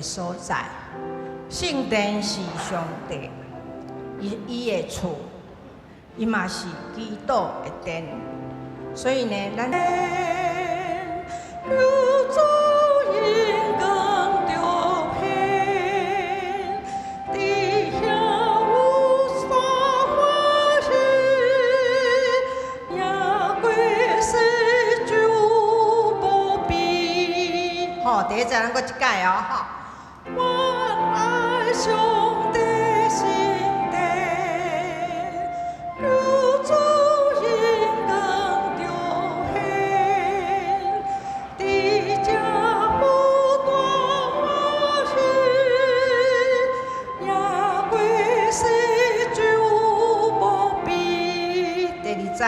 所在。聖殿是上帝伊伊的厝，伊嘛是基督的殿，所以呢，咱求主應光著現，佇遐有大歡喜，贏過世就無比。吼，第一節咱閣一擺哦，吼。我愛上帝聖殿，求主應光著現，佇遮有大歡喜，贏過世就無比。第二節，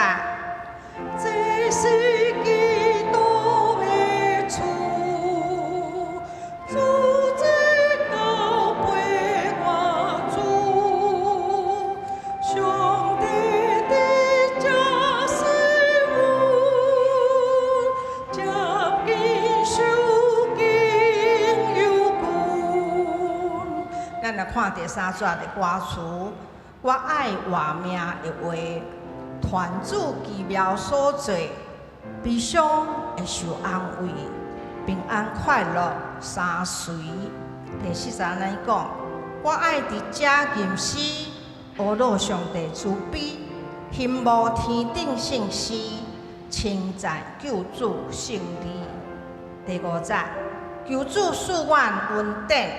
這是基督的厝，主這交陪我住，上帝佇這使阮接近受敬有君。咱來看第三節的歌詞，我愛活命的話，傳主奇妙所做，悲傷會受安慰，平安快樂相隨。第四節按呢講，我愛佇遮吟詩，呵咾上帝慈悲，欣慕天頂聖詩，稱讚救主勝利。第五節，求主賜阮恩典，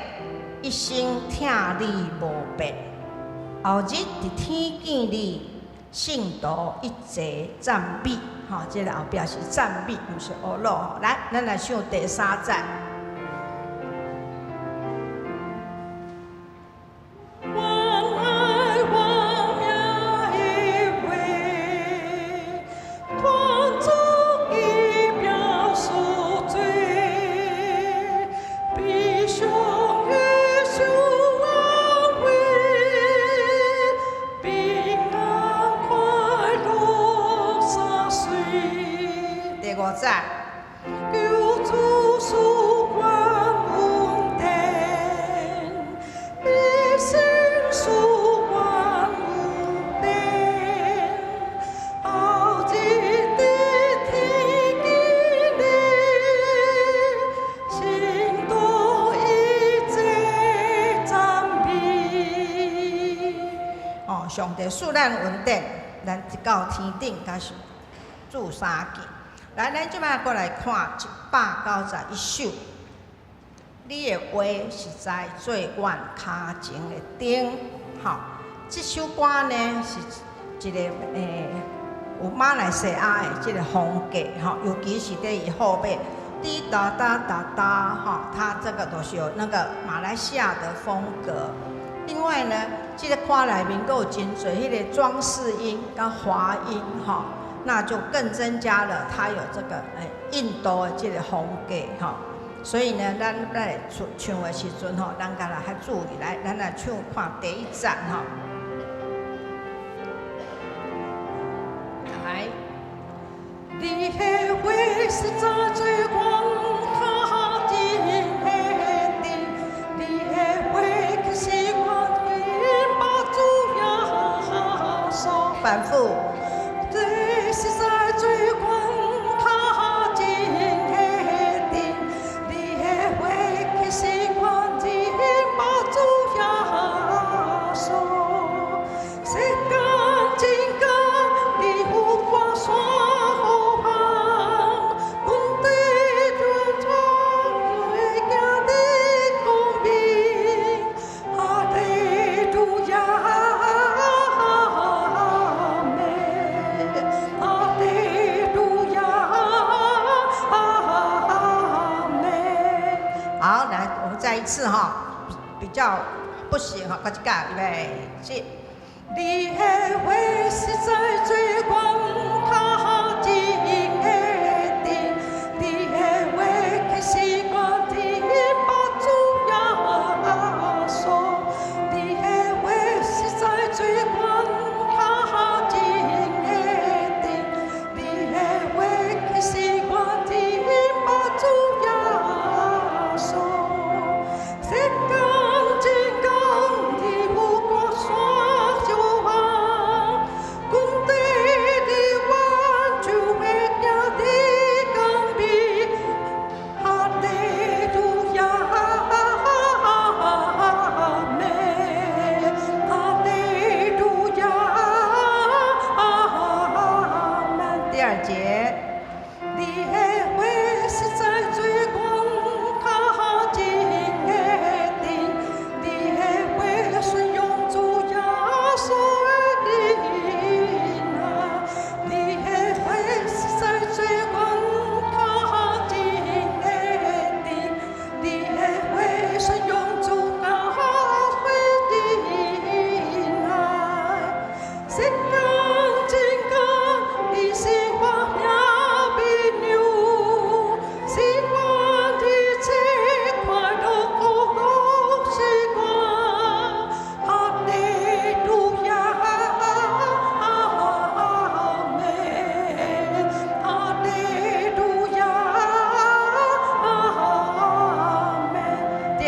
一生疼你無變。後日佇天見你，聖徒一齊讚美。吼，這個後壁是讚美，毋是呵咾。來，咱來唱第三節。我愛活命的話，傳主奇妙所做，悲傷會受安慰，平安快樂相隨。第五節，求主賜阮恩典，一生賜阮恩典，後日佇天見你，聖徒一齊讚美。哦，上帝賜咱恩典，咱一到天頂佮主相見。來，咱這擺閣來看191首。你的話實在做阮跤前的燈，吼。這首歌呢是一個有馬來西亞的這個風格，吼，尤其是佇伊後尾，滴答答答答，吼，它這個都是有那個馬來西亞的風格。另外呢，這個歌內面閣有真濟彼個裝飾音佮滑音，吼，那就更增加了它有這個印度的這個風格，吼。所以呢，咱來唱唱的時陣吼，咱共來較注意來，咱來唱看第一節吼。來，你的話實在做阮跤前的燈，你的話啟示我明白主耶穌。反覆，這實在做阮跤前的燈，你的話啟示我明白主耶穌。世間真假，你有看山好漢，阮對主創會行得光明，哈利路亞，阿們，哈利路亞，阿們。好，來，我們再一次哈，比較不行哈，趕緊改，預備起。你的話實在做阮跤前的燈，你的話啟示我明白主耶穌。你的話實在做阮跤前的燈，你的話啟示我明白主耶穌。世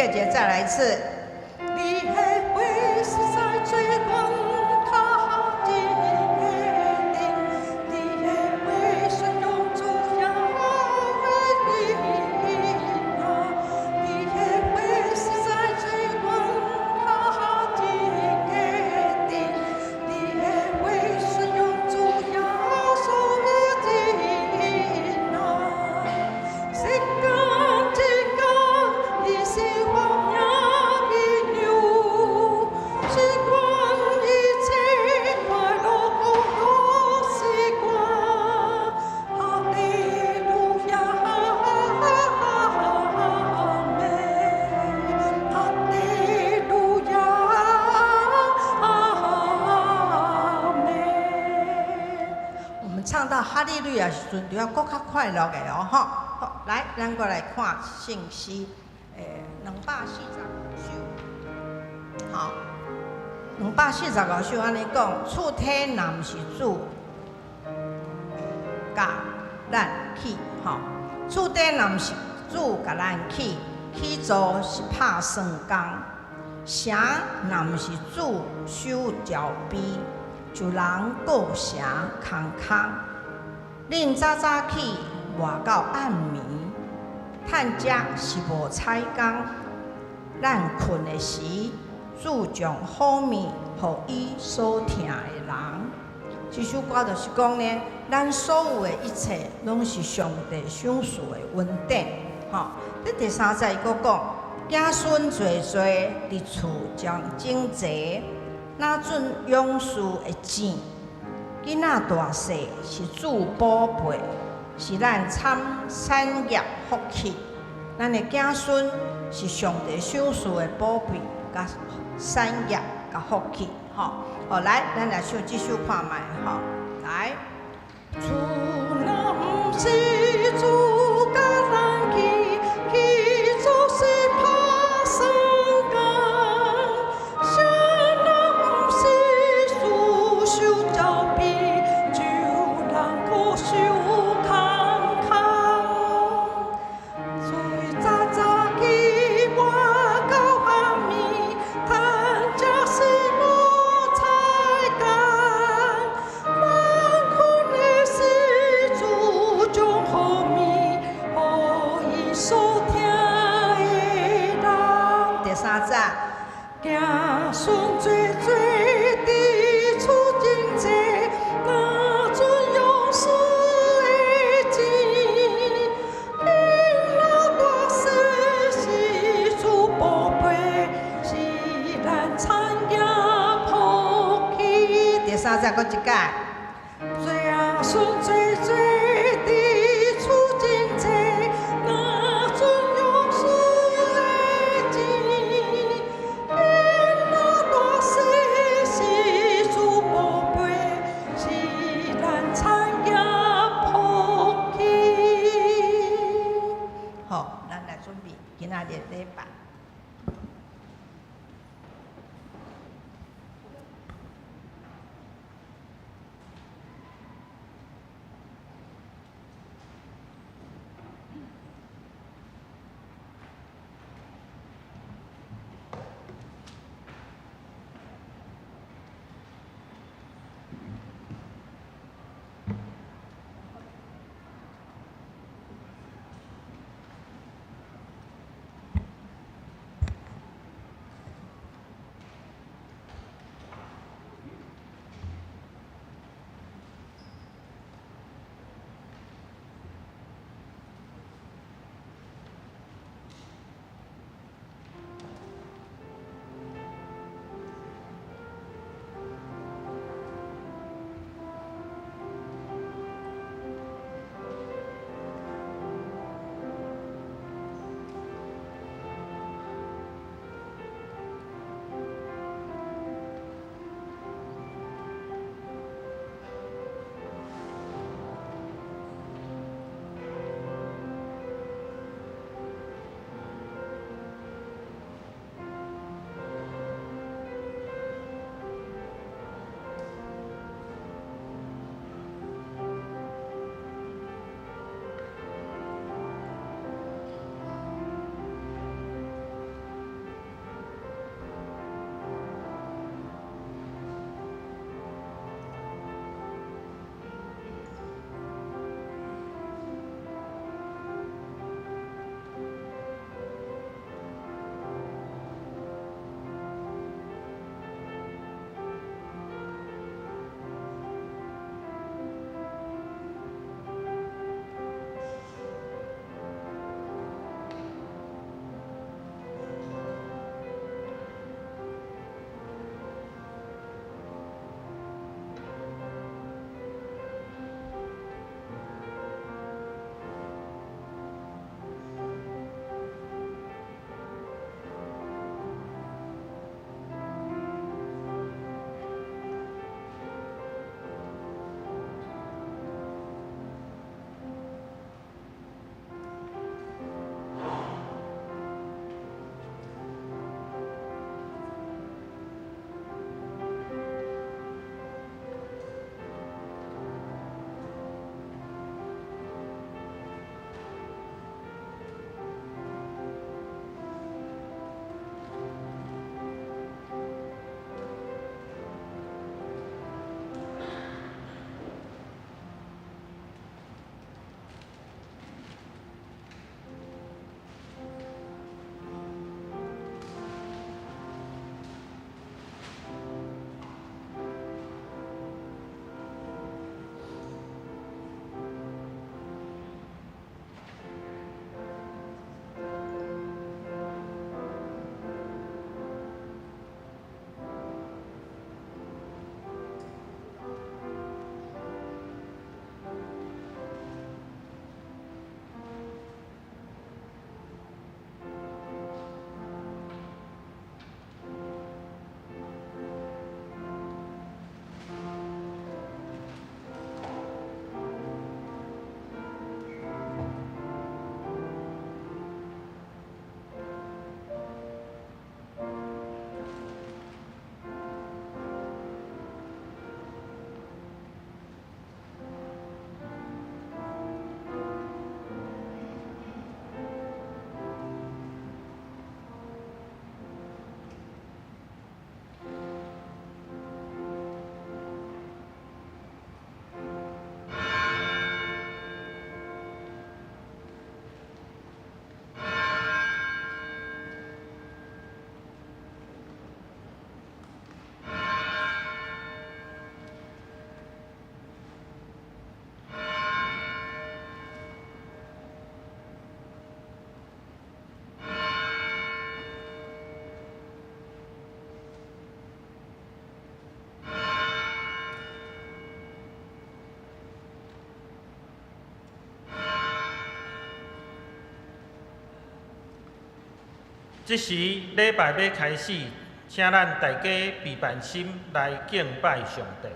第二節再來一次。你的話實在最懸，跤一個頂，你的話宣揚主耶的名啊！你的話實在最懸，跤一個頂，你的話宣揚主耶穌的名啊！時間一工，你是我命的牛，習慣一切快樂好習慣，哈利路亞，阿們，哈利路亞，阿們。我們唱到哈利路亞時陣，就要閣較快樂的哦，吼！好，來，咱閣來看聖詩，245首，好，245首按呢講，厝體若毋是主共咱起，吼，厝底若毋是主共咱起，起做是拍算工；城若毋是主守牢備，就人顧城空空。恁早早起，活到暗暝，趁食是無彩工。咱睏的時，主將好物予伊所疼的人。這首歌就是講呢，咱所有的一切，攏是上帝賞賜的恩典。吼，這第三節伊閣講，子孫濟濟佇厝將整齊，若準勇士的箭。囡仔大細是主寶貝，是咱產業福氣。咱的子孫是上帝賞賜的寶貝，佮產業佮福氣。吼，好，來，咱來唱這首看覓吼，來。厝若毋是主共咱起，起做是拍算工。城若毋是主守牢備，就人苦守空空。最早早起，活到暗暝，趁食是無彩工。咱睏的時，主將好物予伊所疼的人。第三節，子孫濟濟佇厝整齊，若準勇士的箭。囡仔大細是主寶貝，是咱產業福氣。第三節閣一擺。子孫濟濟佇厝整齊，若準勇士的箭。囡仔大細是主寶貝，是咱產業福氣。好，咱來準備今仔日禮拜。這時禮拜欲開始，請咱大家備辦心來敬拜上帝。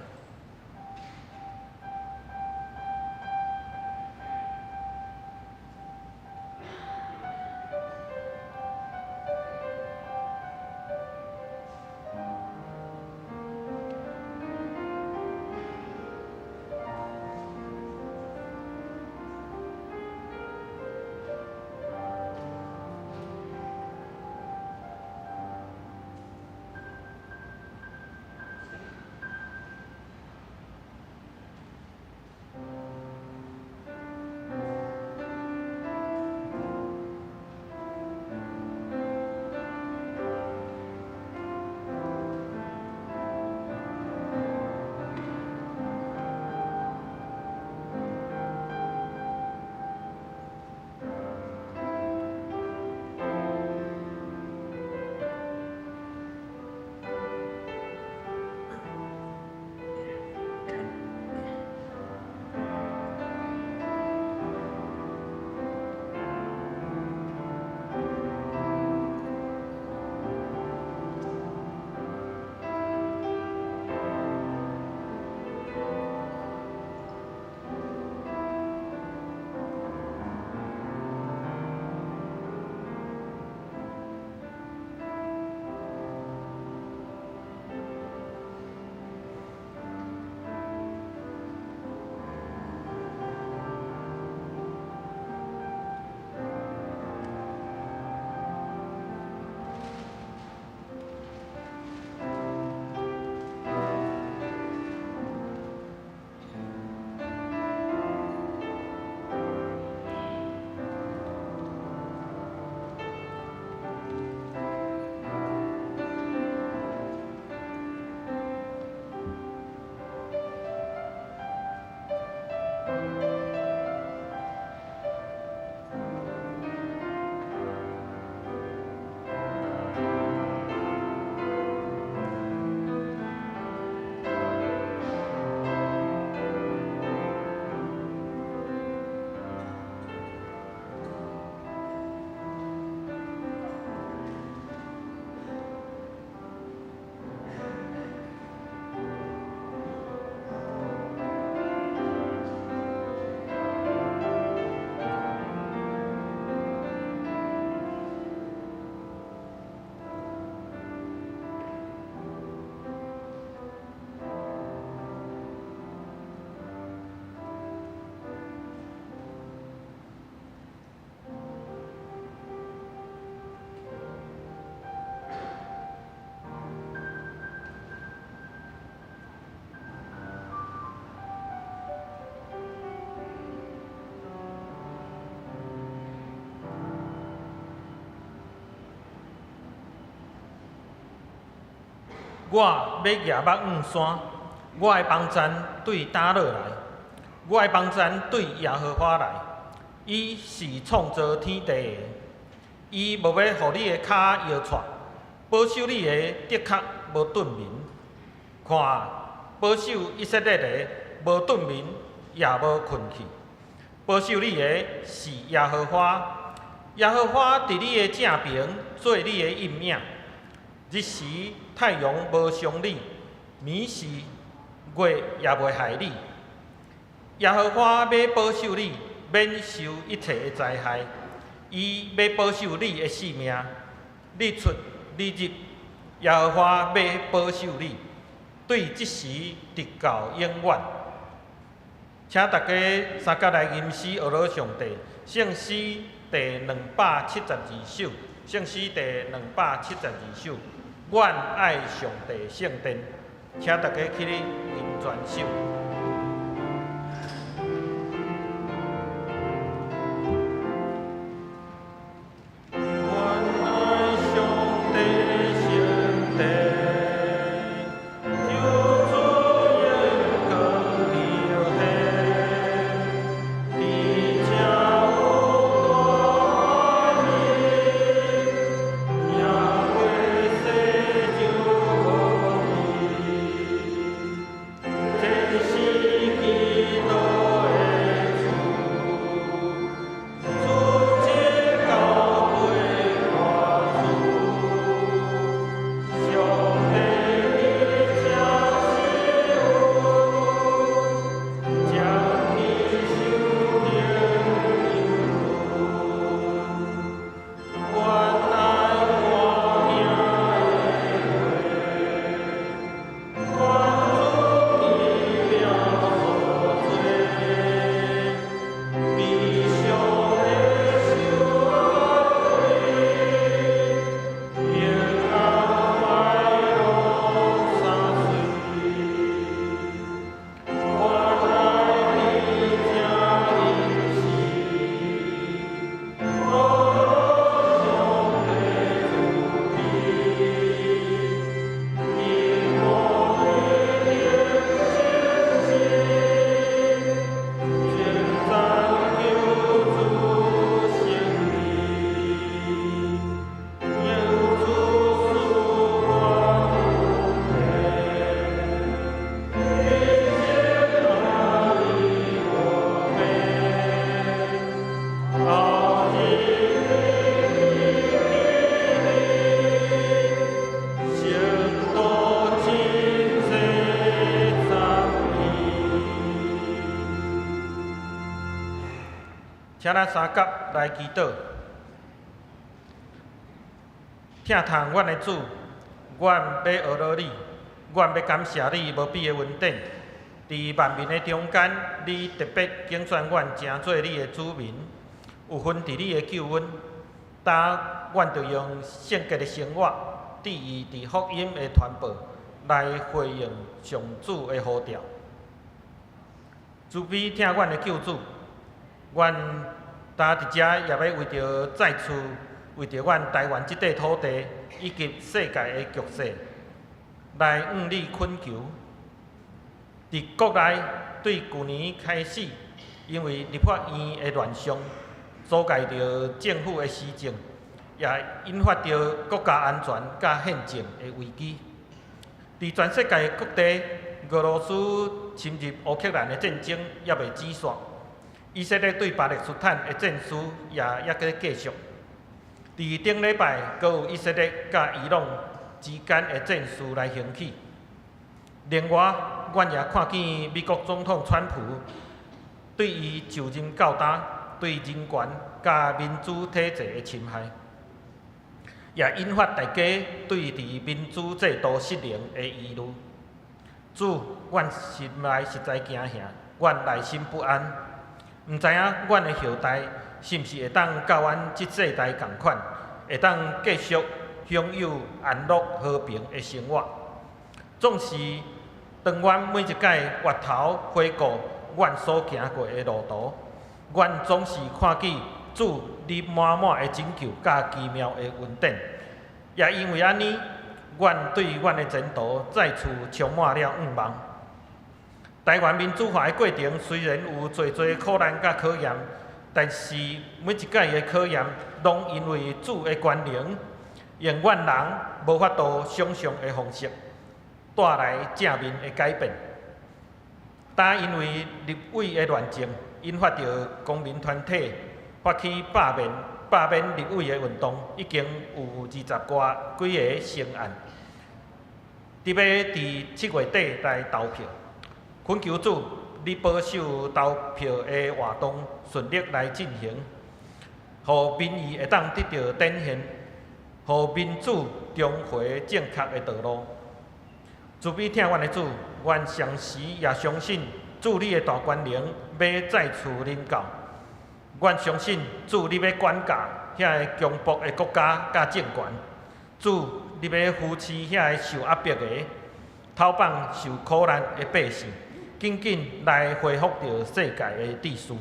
我欲举目向山，我的幫贊對佗落來？我的幫贊對耶和華來。伊是創造天地的，伊無欲予你的跤搖掣，保守你的的確無頓眠。看，保守以色列的無頓眠，也無睏去。保守你的是耶和華，耶和華佇你的正爿做你的蔭影。日時太陽無傷你，暝時月也袂害你。耶和華欲保守你，免受一切的災害。伊欲保守你的性命，你出你入，耶和華欲保守你，對這時直到永遠。請大家三佮來吟詩學老上帝，聖詩第272首，聖詩第272首。願愛上帝聖殿，請大家起立吟全首。願愛上帝聖殿，求主榮光彰顯，佇這有大能，贏過世上無比，前世。請咱三佮來祈禱。疼痛阮的主，阮欲呵咾你，阮欲感謝你無比的恩典。佇萬民的中間，你特別揀選阮成做你的子民，有份佇你的救恩。今阮著用聖潔的生活，致意佇福音的傳報，來回應上主的呼召。慈悲疼阮的救主，阮今佇遮也欲為著再次為著阮台灣這塊土地以及世界的局勢，來向你懇求。佇國內，對舊年開始，因為立法院的亂象，阻礙著政府的施政，也引發著國家安全佮憲政的危機。佇全世界各地，俄羅斯侵入烏克蘭的戰爭猶未止煞，以色列對巴勒斯坦的戰事也猶閣繼續。佇頂禮拜，閣有以色列佮伊朗之間的戰事來興起。另外，阮也看見美國總統川普對伊就任到今，對人權佮民主體制的侵害，也引發大家對佇民主制度失靈的疑慮。主，阮心內實在驚嚇，阮內心不安，毋知影阮的後代是毋是會當佮阮這世代仝款，會當繼續享有安樂和平的生活。總是當阮每一擺回頭回顧阮所行過的路途，阮總是看見主你滿滿的拯救佮奇妙的恩典。也因為按呢，阮對阮的前途再次充滿了向望。台灣民主化的過程雖然有濟濟苦難佮考驗，但是每一擺的考驗，攏因為主的權能，用阮人無法度想像的方式，帶來正面的改變。但因為立委的亂政，引發著公民團體發起罷免立委的運動，已經有二十外幾个成案，得欲佇7月底來投票。懇求主，你保守投票的活動順利來進行，予民意會當得著展現，予民主重回正確的道路。慈悲疼阮的主，阮相信也相信主你的大權能欲再次臨到。阮相信主你欲管教遐个強暴的國家佮政權，主你欲扶持遐个受壓迫的、討放受苦難的百姓，緊緊來恢復著世界的秩序。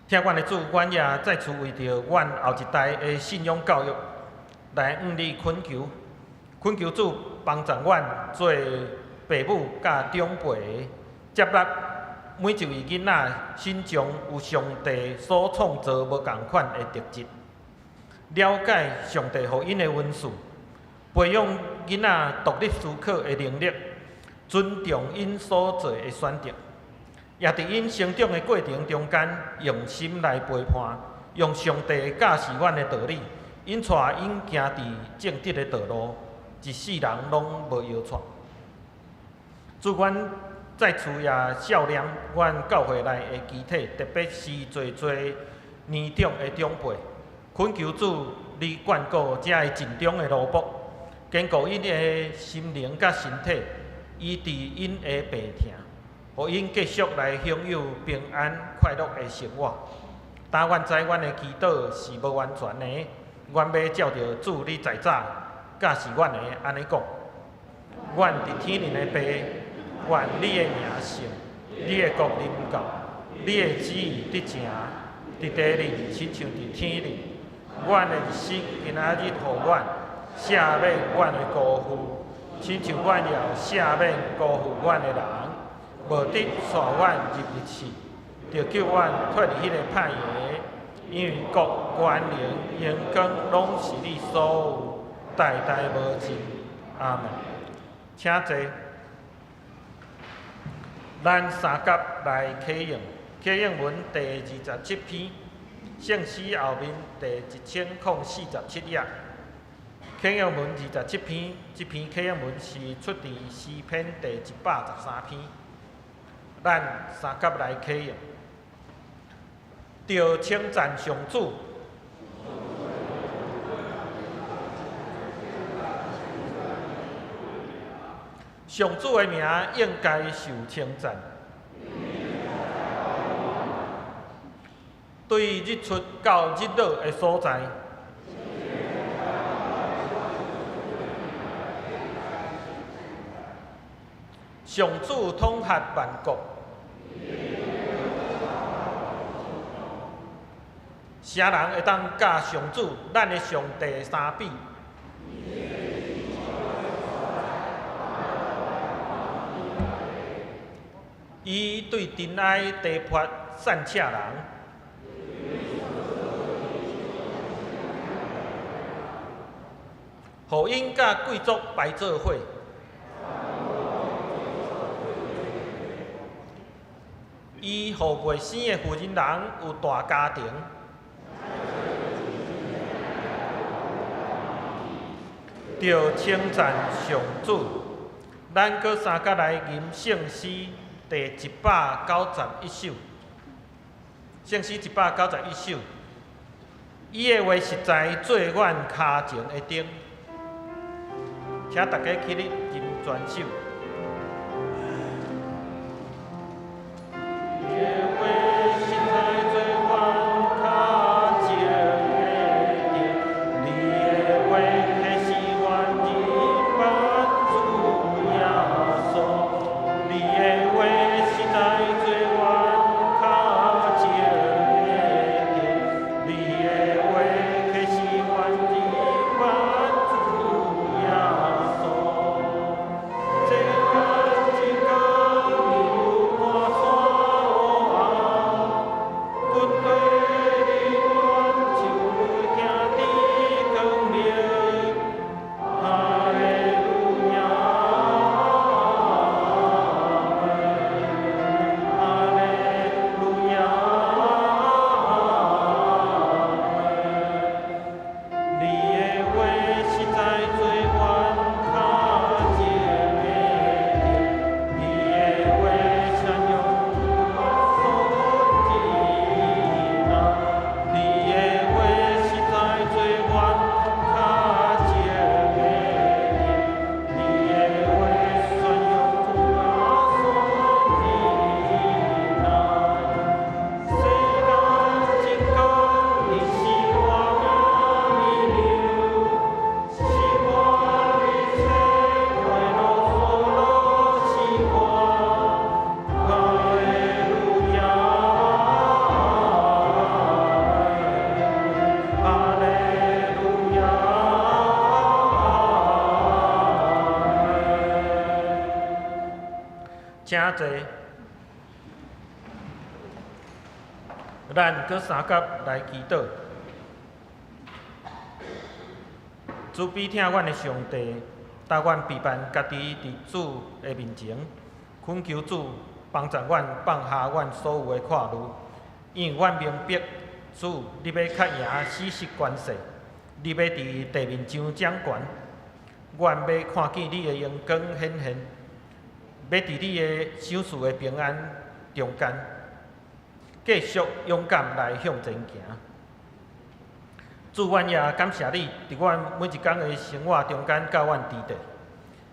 疼阮的主，阮也再次為著阮後一代的信仰教育來向你懇求，懇求主幫助阮做父母佮長輩的，接納每一位囡仔身上有上帝所創造無仝款的特質，了解上帝予𪜶的恩賜，培養囡仔獨立思考的能力，尊重𪜶所做的選擇，也佇𪜶成長的過程中間，用心來陪伴，用上帝教示阮的道理，引帶𪜶行佇正直的道路，一世人攏無搖掣。主，阮再次也數念阮教會內的肢體，特別是濟濟年長的長輩，懇求主你眷顧遮个盡忠的奴僕，堅固𪜶的心靈佮身體，醫治𪜶的病痛，予𪜶繼續來享有平安快樂的生活。但阮知阮的祈禱是無完全的，阮欲照著主你在早教示阮的按呢講：阮佇天頂的父，願你的名聖，你的國臨到，你的旨意得成，佇地裡親像佇天頂。阮的日食今仔日予阮，赦免阮的辜負，親像阮也赦免辜負阮的人，無得帶阮入去試，著救阮脫離彼个歹的，因為國、權能、榮光攏是你所有，代代無盡。阿門。請坐。咱三佮來啟應，啟應文第27篇，聖詩後面第1047頁。啟應文二十七篇，這篇啟應文是出佇詩篇第113篇。咱三佮來啟應。著稱讚上主。上主的名應該受稱讚。對日出到日落的所在，上主統轄萬國。啥人會當佮上主，咱的上帝相比？伊對塵埃提拔散赤人，予𪜶佮貴族排做伙。伊予未生的婦人人有大家庭。著稱讚上主，咱閣相佮來吟聖詩第191首。聖詩191首，伊的話實在做阮跤前的燈，請大家起立吟全首。請坐。咱閣相佮來祈禱。慈悲疼阮的上帝，搭阮避辦家己佇主的面前，懇求主幫助阮放下阮所有的掛慮，因為阮明白主你欲較贏死失權勢，你欲佇地面上掌權，阮欲看見你的榮光顯現。欲佇你的賞賜的平安中間，繼續勇敢來向前行。主，阮也感謝你，佇阮每一工的生活中間，佮阮佇咧，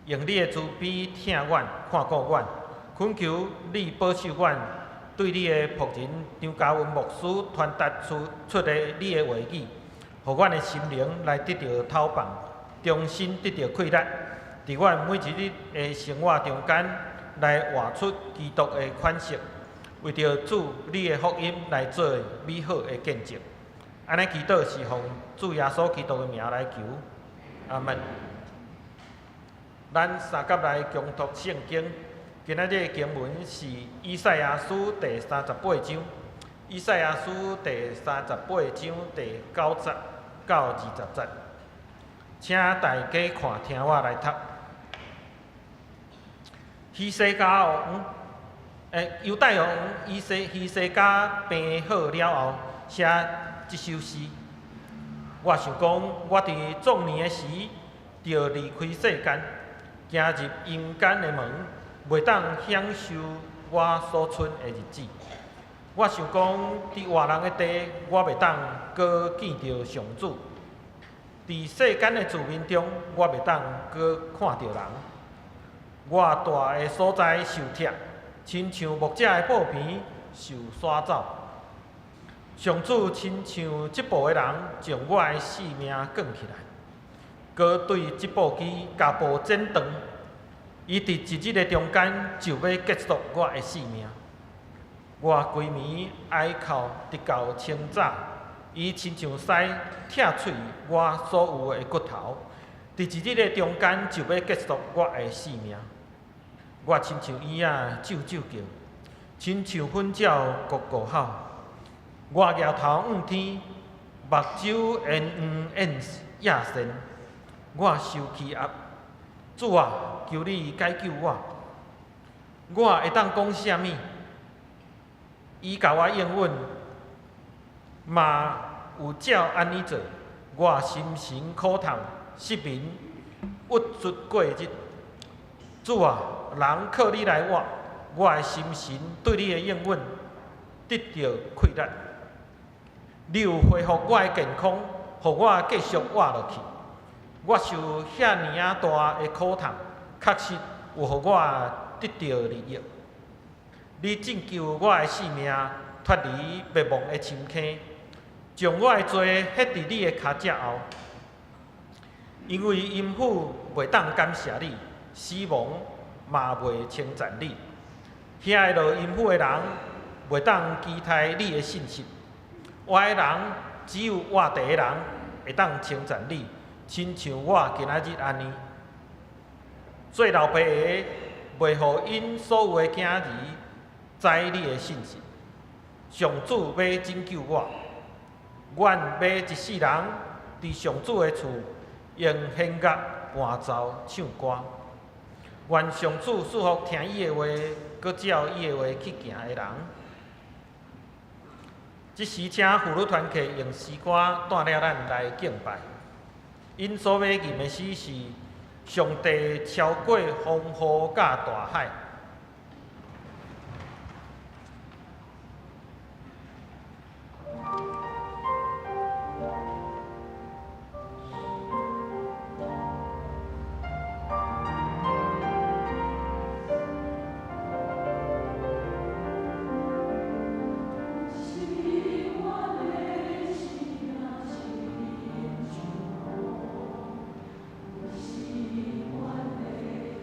用你的慈悲疼阮、看顧阮，懇求你保守阮，對你的僕人張嘉文牧師傳達出的你的話語，予阮的心靈來得著透放，重新得著氣力。佇阮每一日的生活中間，來活出基督的款式，為著主你的福音來做美好的見證。按呢祈禱是奉主耶穌基督的名來求，阿們。咱相佮來恭讀聖經，今仔日的經文是以賽亞書第三十八章，以賽亞書第三十八章第9節到20節，請大家看聽我來讀。希西家王，猶大王希西家病好了後，寫這首詩。我想講，我佇壯年的時，著離開世間，行入陰間的門，袂當享受我所剩的日子。我想講，佇活人的地，我袂當閣見著上主；佇世間的子民中，我袂當閣看著人。我蹛的所在受拆，親像牧者的布棚受徙走。上主親像織布的人，將我的性命捲起來，閣對織布機共布剪斷。伊佇一日的中間就欲結束我的性命。我規暝哀哭直到清早，伊親像獅拆碎我所有的骨頭，佇一日的中間就欲結束我的性命。我親像鷹仔啾啾叫，親像糞鳥咕咕吼。我舉頭向天，目睭緣黃厭瘳。我受氣壓，主啊，求你解救我！我會當講啥物？伊共我應允，嘛有照按呢做。我心神苦痛，失眠，鬱卒過日。主啊，人靠你來活，我的心神對你的應允得著氣力。你有恢復我的健康，予我繼續活落去。我受遐爾仔大的苦痛，確實有予我得著利益。你拯救我的性命，脫離滅亡的深坑，將我的罪歇佇你的跤跡後。因為陰府袂當感謝你，死亡嘛袂稱讚你。遐個落陰府的人袂當期待你的信實。活的人只有活地的人會當稱讚你，親像我今仔日按呢。做老爸的袂予𪜶所有的囝兒知你的信實。上主欲拯救我，願欲一世人佇上主的厝用弦樂伴奏唱歌。願上主賜福聽伊的話，閣照伊的話去行的人。這時請婦女團契用詩歌帶領咱來敬拜。𪜶所欲吟的詩是：上帝超過風雨佮大海。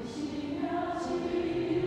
是阮的生命。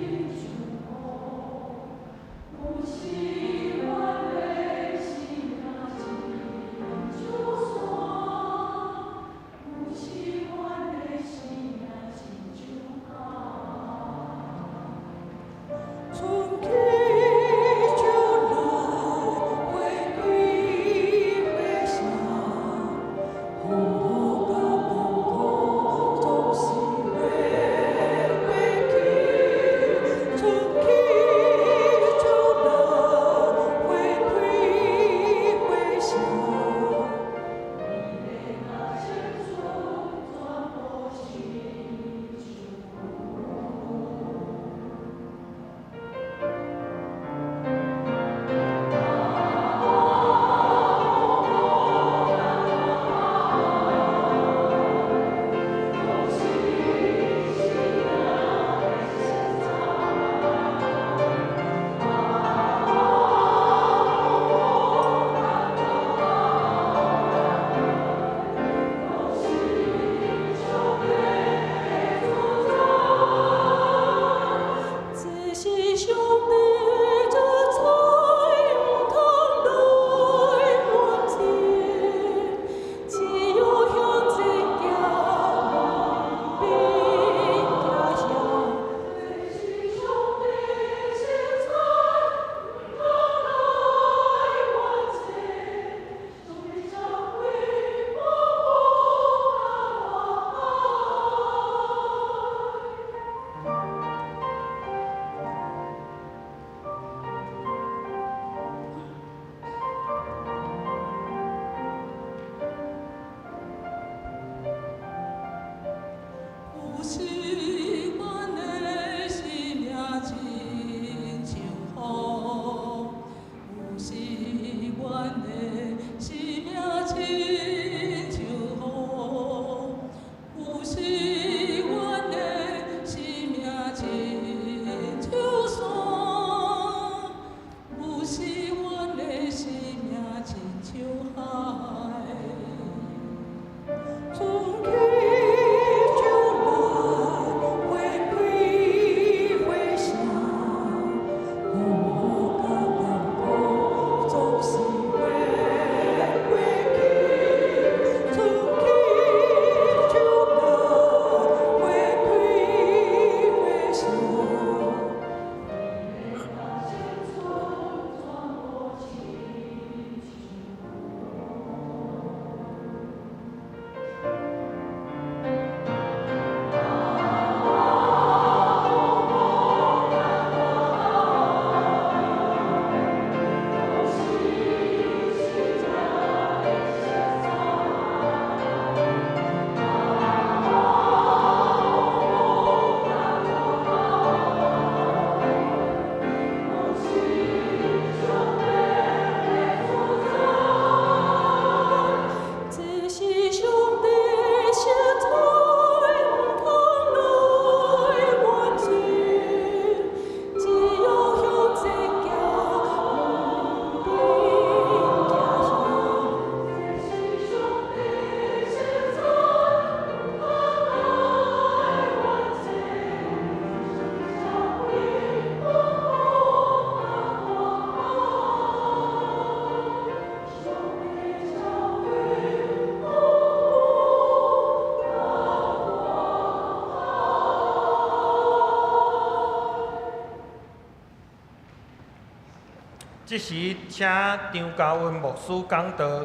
這時，請張家雲牧師講道，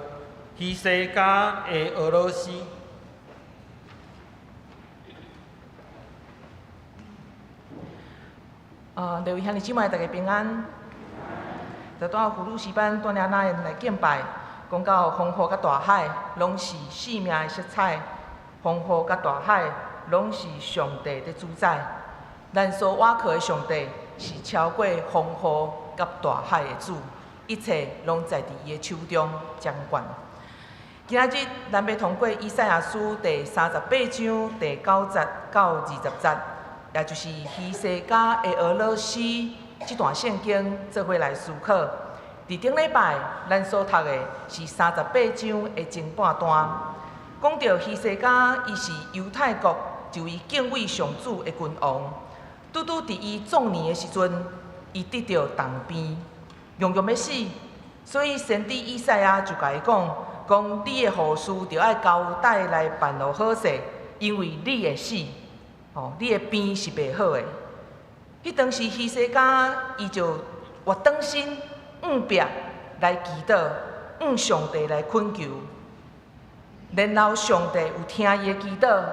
希西家的俄羅斯。各位兄弟姊妹，大家平安。就拄仔福魯斯班帶領咱來敬拜，講到風雨佮大海，攏是生命的色彩。風雨佮大海，攏是上帝佇主宰。咱所倚靠的上帝是超過風雨佮大海的主，一切攏在佇伊的手中掌管。今仔日咱欲通過以賽亞書第三十八章第九節到二十節，也就是希西家的俄羅斯這段聖經做伙來思考。佇頂禮拜，咱所讀的是三十八章的前半段，講到希西家伊是猶太國一位敬畏上主的君王。拄拄佇伊壯年的時陣，伊得著重病，樣樣欲死，所以先知以賽亞就共伊講，講你的後事著愛交代來辦予好勢，因為你會死，吼，你的病是袂好的。彼當時希西家伊就活轉身，向壁來祈禱，向上帝來懇求，然後上帝有聽伊的祈禱，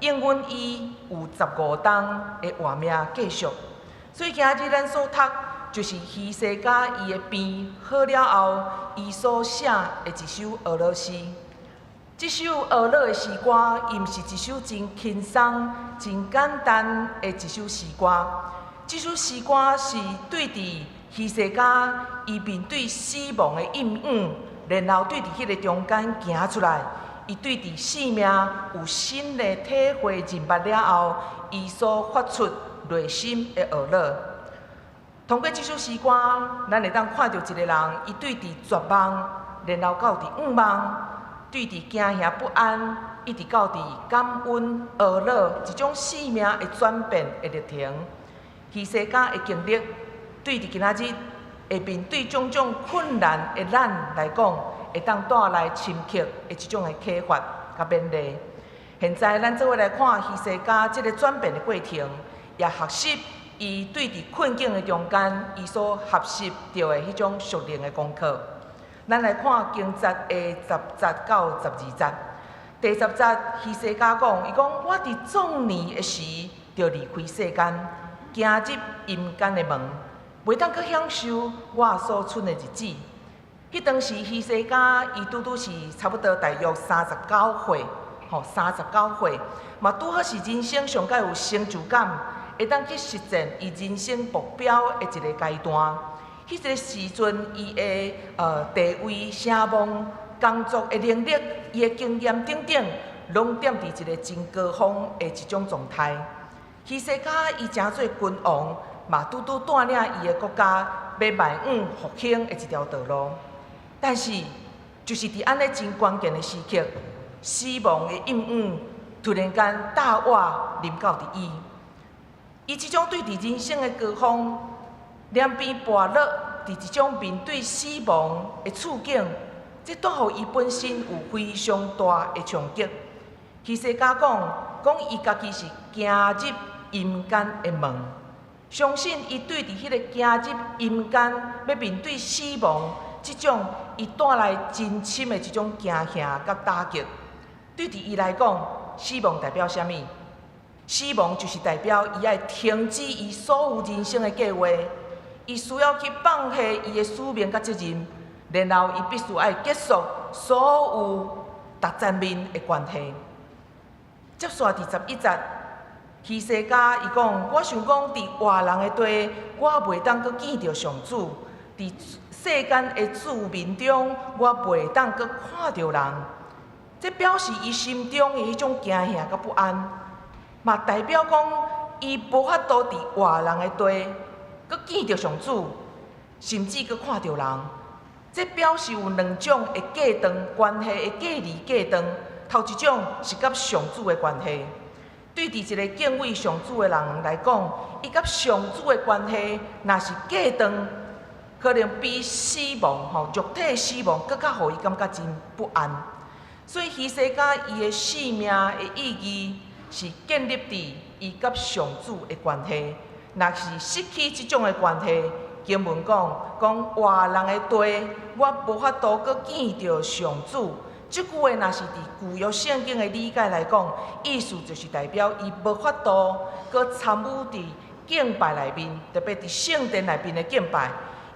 應允伊有十五冬的活命繼續。所以今日咱所讀就是希西家伊的病好了後，伊所寫的一首哀樂詩。這首哀樂的詩歌，伊毋是一首真輕鬆、真簡單的一首詩歌。這首詩歌是對佇希西家伊面對死亡的應允，然後對佇彼個中間行出來，伊對佇生命有新的體會認捌了後，伊所發出內心的哀樂。通過這首詩歌，咱會當看著一個人，伊對佇絕望，然後到佇向望，對佇驚嚇不安，一直到佇感恩哀樂，一種生命的轉變的歷程。希西家的經歷，對佇今仔日會面對種種困難的咱來講，會當帶來深刻的一種的啟發佮勉勵。現在咱做伙來看希西家這個轉變的過程，也學習伊對佇困境的中間，伊所學習著的彼種屬靈的功課。咱來看經節的十節到十二節。第十節，希西家講，伊講我佇壯年的時，就離開世間，行入陰間的門，袂當閣享受我所賰的日子。彼當時希西家伊拄拄是差不多大約三十九歲，吼，三十九歲，嘛拄好是人生上蓋有成就感，會當去實踐伊人生目標的一個階段。彼個時陣，伊的地位、聲望、工作的能力、伊的經驗等等，攏踮佇一個真高峰的一種狀態。希西家伊成做君王，嘛拄拄帶領伊的國家欲邁向復興的一條道路。但是，就是佇按呢真關鍵的時刻，死亡的陰影突然間大倚臨到佇伊。伊這種對佇人生的高峰，兩邊跋落佇這種面對死亡的處境，這帶予伊本身有非常大的衝擊。希西家講，講伊家己是行入陰間的門，相信伊對佇彼個行入陰間，欲面對死亡這種伊帶來真深的這種驚嚇佮打擊。對佇伊來講，死亡代表啥物？死亡就是代表伊愛停止伊所有人生的計劃，伊需要去放下伊的使命佮責任，然後伊必須愛結束所有逐層面的關係。接續佇十一節，希西家伊講：我想講，佇活人的地，我袂當閣見著上主；佇世間的子民中，我袂當閣看著人。這表示伊心中的彼種驚嚇佮不安，嘛代表講伊無法度佇活人的地閣見著上主，甚至閣看著人。這表示有兩種的隔斷關係的隔離隔斷。頭一種是佮上主的關係，對佇一個敬畏上主的人來講，伊佮上主的關係若是隔斷，可能比死亡吼肉體死亡閣較予伊感覺真不安。所以希西家伊的生命的意義是建立佇伊佮上主的關係，若是失去這種的關係，經文講，講活人的地，我無法度閣見著上主。這句話若是佇舊約聖經的理解來講，意思就是代表伊無法度閣參與佇敬拜內面，特別佇聖殿內面的敬拜，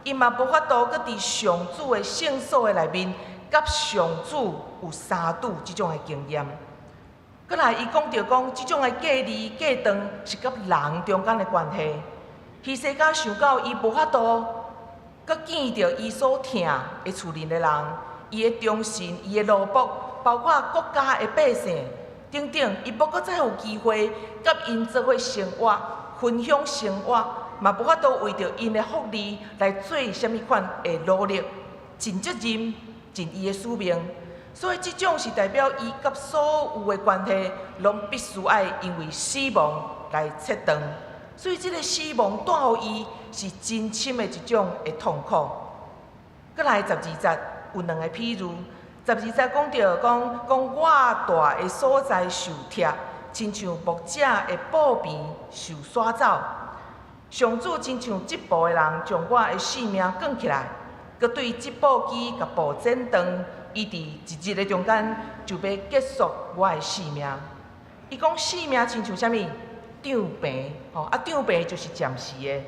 伊嘛無法度閣佇上主的聖所的內面，佮上主有相拄這種的經驗。閣來，伊講著講，這種的隔離隔斷是佮人中間的關係。希西家想到伊無法度閣見著伊所疼的厝內的人，伊的忠臣、伊的奴僕，包括國家的百姓等等，伊無閣再有機會佮𪜶做伙生活、分享生活，嘛無法度為著𪜶的福利來做啥物款的努力、盡責任、盡伊的使命。所以，這種是代表伊佮所有的關係，攏必須愛因為死亡來切斷。所以，這个死亡帶予伊是真深的一種的痛苦。閣來十二節有兩个譬喻，十二節講著講講我蹛的所在受拆，親像牧者的布棚受徙走。上主親像織布的人，將我的性命捲起來，閣對織布機共布剪斷。伊佇一日的中間就欲結束我的性命。伊講性命親像啥物？帳棚，吼啊，帳棚就是暫時的。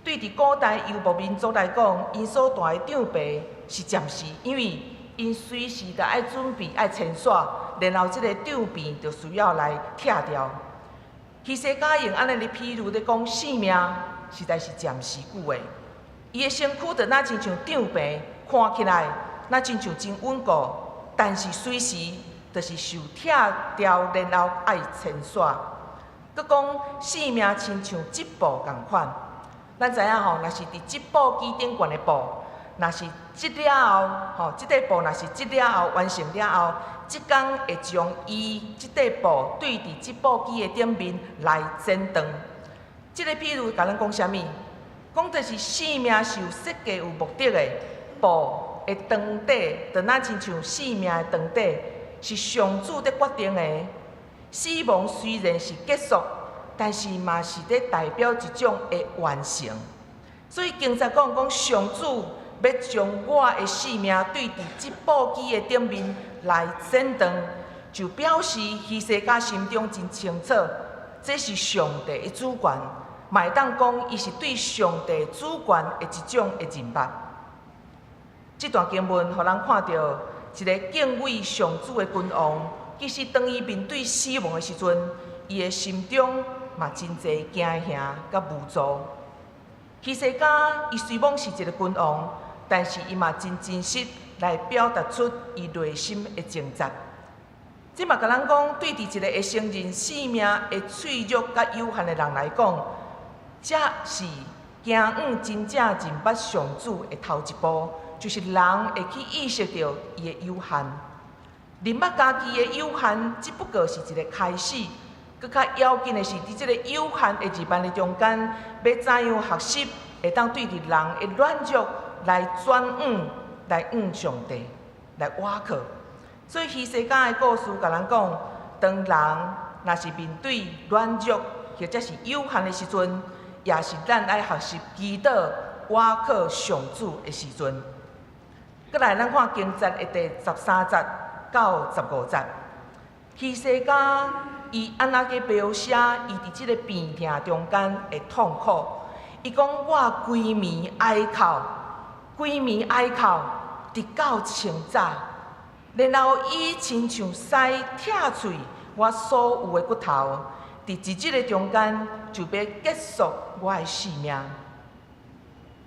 對佇古代遊牧民族來講，𪜶所蹛的帳棚是暫時，因為𪜶隨時都愛準備愛遷徙，然後這个帳棚就需要來拆掉。希西家用按呢咧譬喻咧講性命，實在是暫時久的。伊的身軀就若親像帳棚，看起來若親像真穩固，但是隨時就是受拆掉，然後愛遷徙。閣講性命親像織布仝款，咱知影吼，若是佇織布機頂懸的布，若是織了後，吼，這塊布若是織了後完成了後，這工會將伊這塊布對佇織布機的頂面來剪斷。這个譬喻共咱講啥物？講的是性命是有設計、有目的的，布的長短，就若親像性命的長短，是上主佇決定的。死亡雖然是結束，但是嘛是佇代表一種的完成。所以經節講講上主欲將我的性命對佇織布機的頂面來剪斷，就表示希西家心中真清楚，這是上帝的主權，嘛會當講伊是對上帝主權的一種的認捌。這段經文予咱看著一个敬畏上主的君王，其實當伊面對死亡的時陣，伊的心中嘛真濟驚嚇佮無助。希西家伊雖罔是一个君王，但是伊嘛真真實來表達出伊內心的掙扎。這嘛共咱講，對佇一个會承認生命的脆弱佮有限的人來講，這是行往真正認捌上主的頭一步，就是人會去意識著伊的有限。認捌家己的有限，只不過是一个開始。閣較要緊的是，佇這个有限的認捌的中間，欲怎樣學習，會當對佇人的軟弱來轉往，來向上帝來倚靠。所以希西家的故事共咱講，當人若是面對軟弱或者是有限的時陣，也是咱愛學習祈禱、倚靠上主的時陣。閣來，咱看經節的第13節到15節，希西家伊按怎去描寫伊佇這个病痛中間的痛苦？伊講我規暝哀哭，規暝哀哭，直到清早，然後伊親像篩拆碎我所有的骨頭，佇一日的中間就欲結束我的性命。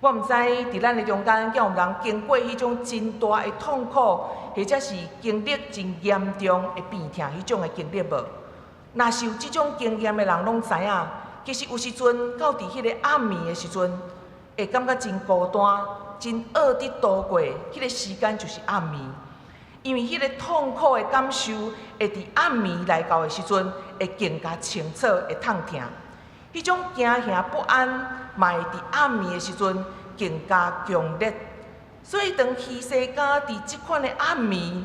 我毋知佇咱的中間，敢有人經過彼種真大的痛苦，或者是經歷真嚴重的病痛彼種的經歷無？若是有這種經驗的人，攏知影，其實有時陣到佇彼个暗暝的時陣，會感覺真孤單，真僫佇度過彼个時間就是暗暝，因為彼个痛苦的感受會佇暗暝來到的時陣，會更加清楚，會痛疼。彼種驚嚇不安，嘛會佇暗暝的時陣更加強烈。所以當希西家佇這款的暗暝，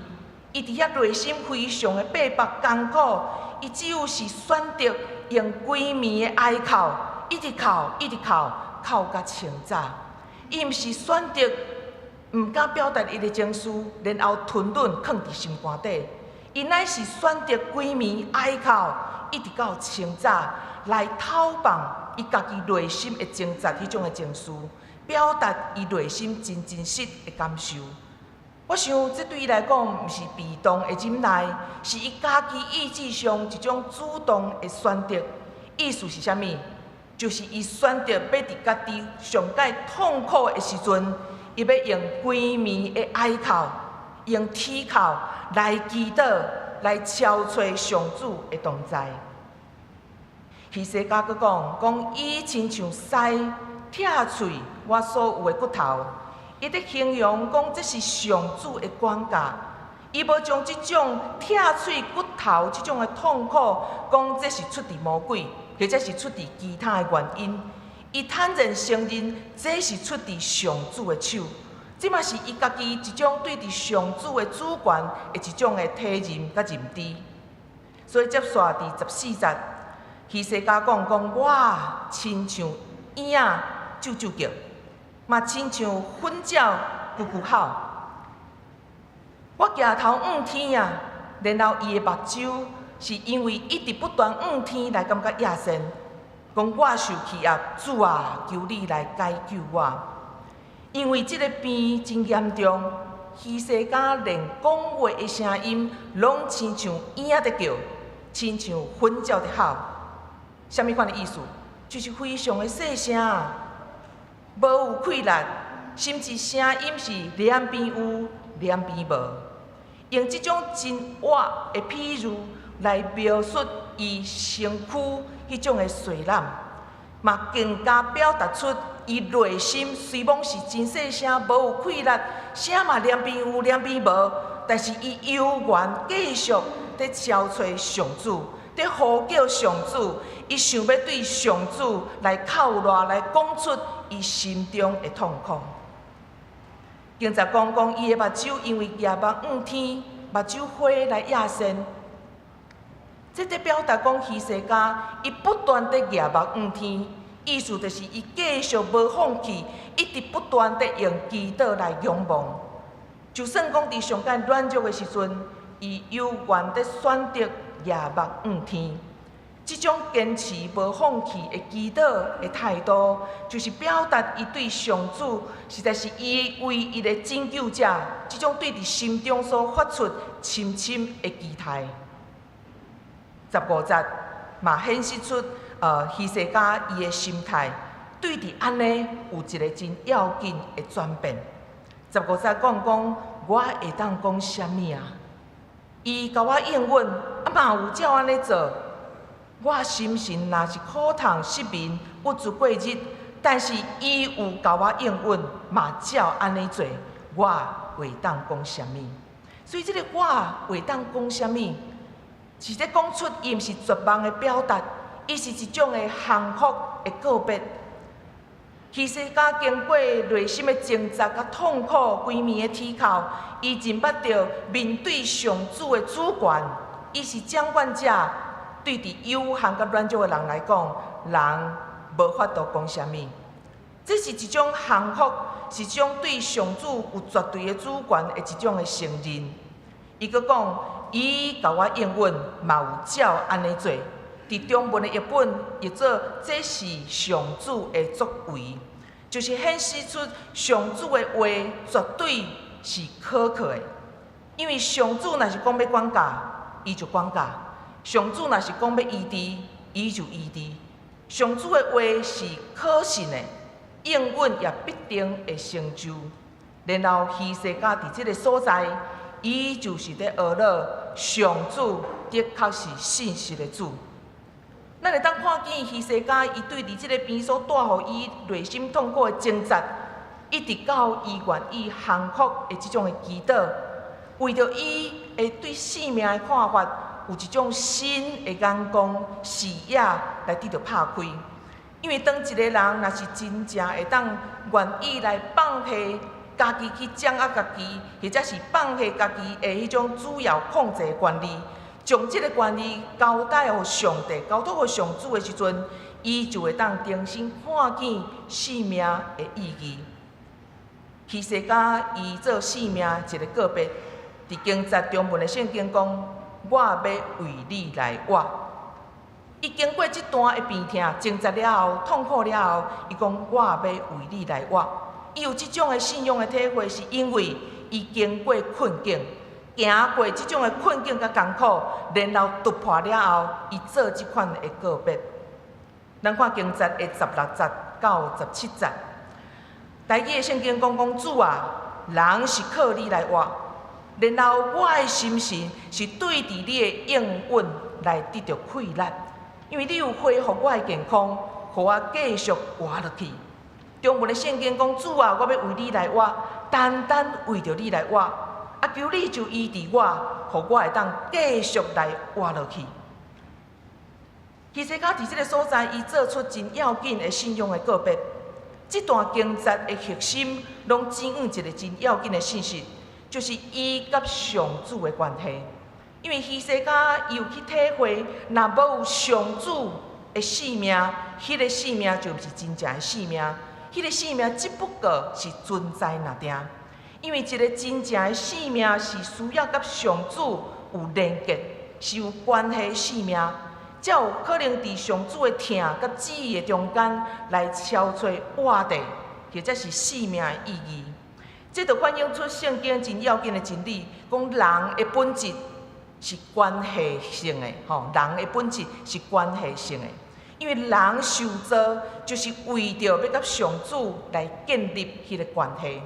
伊佇遐內心非常的逼迫艱苦，伊只有是選擇用規暝的哀哭，一直哭，一直哭，哭甲清早。伊毋是選擇毋敢表達伊的情緒，然後吞忍囥佇心肝底。伊乃是選擇規暝哀哭，一直到清早來透放伊家己內心的掙扎彼種的情緒，表達伊內心真真實的感受。我想這對伊來講，毋是被動的忍耐，是伊家己意志上一種主動的選擇。意思是啥物？就是伊選擇欲佇家己上蓋痛苦的時陣，伊欲用規暝的哀哭，用啼哭來祈禱，來敲揣上主的同在。希西家閣講，講伊親像篩拆碎我所有的骨頭。伊佇形容講，這是上主的管教。伊無將這種拆碎骨頭這種的痛苦，講這是出佇魔鬼，或者是出佇其他的原因。伊坦然承認，這是出佇上主的手。這嘛是伊家己一種對佇上主的主權的一種的體認佮認知。所以接紲佇14節，希西家講講我親像鷹仔啾啾叫，嘛親像糞鳥咕咕吼。我舉頭向天啊，然後伊的目睭是因為一直不斷向天來感覺厭糞，講我受氣壓，主啊，求你來解救我。因為這个病真嚴重，希西家連講話的聲音攏親像鷹仔佇叫，親像糞鳥佇吼。啥物款的意思？就是非常的細聲，無有氣力，甚至聲音是兩邊有，兩邊無。用這種真活的譬喻來描述伊身軀彼種的衰老，嘛更加表達出伊內心雖罔是真細聲，無有氣力，聲嘛兩邊有兩邊無，但是伊猶原繼續佇敲揣上主，佇呼叫上主，伊想欲對上主來哭賴，來講出伊心中的痛苦。經節講講，伊的目睭因為舉目向天，目睭花來厭糞。這佇表達講希西家，伊不斷佇舉目向天，意思就是伊繼續無放棄，一直不斷佇用祈禱來仰望。就算講佇上蓋軟弱的時陣，伊猶原佇選擇舉目向天。這種堅持無放棄的祈禱的態度，就是表達伊對上主，實在是伊唯一的拯救者。這種對佇心中所發出深深的期待。15節嘛顯示出，希西家伊的心態對佇按呢有一个真要緊的轉變。15節講講，我會當講啥物啊？伊共我應允，啊嘛有照按呢做。我心神若是苦痛失眠，鬱卒過日，但是伊有共我應允，嘛照按呢做，我會當講啥物？所以這个我會當講啥物，是咧講出伊毋是絕望的表達，伊是一種的降服的告別。希西家經過內心的掙扎佮痛苦，規暝的啼哭，伊認捌著面對上主的主權，伊是掌管者。對佇有限佮軟弱的人來講，人無法度講啥物。這是一種降服，是一種對上主有絕對的主權的一種的承認。伊閣講，伊共我應允，嘛有照按呢做。佇中文的譯本譯做這是上主的作為，就是顯示出上主的話絕對是可靠的。因為上主若是講欲管教，伊就管教；上主若是講欲醫治，伊就醫治。上主的話是可信的，應允也必定會成就。然後希西家佇這个所在，伊就是佇學了上主的確是信實的主。咱會當看見希西家，伊對佇這个病所帶予伊內心痛苦的掙扎，一直到伊願意降服的這種的祈禱，為著伊的對生命的看法，有一種新的眼光視野來得著拍開。因為當一个人若是真正會當願意來放下家己去掌握家己，或者是放下家己的彼種主要控制的權利，將這个權利交代予上帝，交託予上主的時陣，伊就會當重新看見生命的意義。希西家伊做性命一个告別，佇經節中文的聖經講：我欲為你來活。伊經過這段的病痛、掙扎了後、痛苦了後，伊講我欲為你來活。伊有這種的信仰的體會，是因為伊經過困境，行過這種的困境佮艱苦，然後突破了後，伊做這款的告別。咱看經節的16節到17節，台語的聖經講講主啊，人是靠你來活，然後我的心神是對佇你的應允來得著氣力，因為你有恢復我的健康，予我繼續活落去。中文的聖經講主啊，我欲為你來活，單單為著你來活，啊，求你就醫治我，予我會當繼續來活落去。希西家佇這个所在，伊做出真要緊的信仰的告別。這段經節的核心，攏指向一个真要緊的信息，就是伊佮上主的關係。因為希西家伊有去體會，若無有上主的性命，彼个性命就毋是真正的性命，彼个性命只不過是存在爾爾。因為一个真正的性命是需要佮上主有連結，是有關係的性命，才有可能佇上主的疼佮旨意的中間來超出活著，或者是生命的意義。這就反映出聖經真要緊的真理，講人的本質是關係性的，吼，人的本質是關係性的，因為人受造就是為著欲佮上主來建立彼个關係。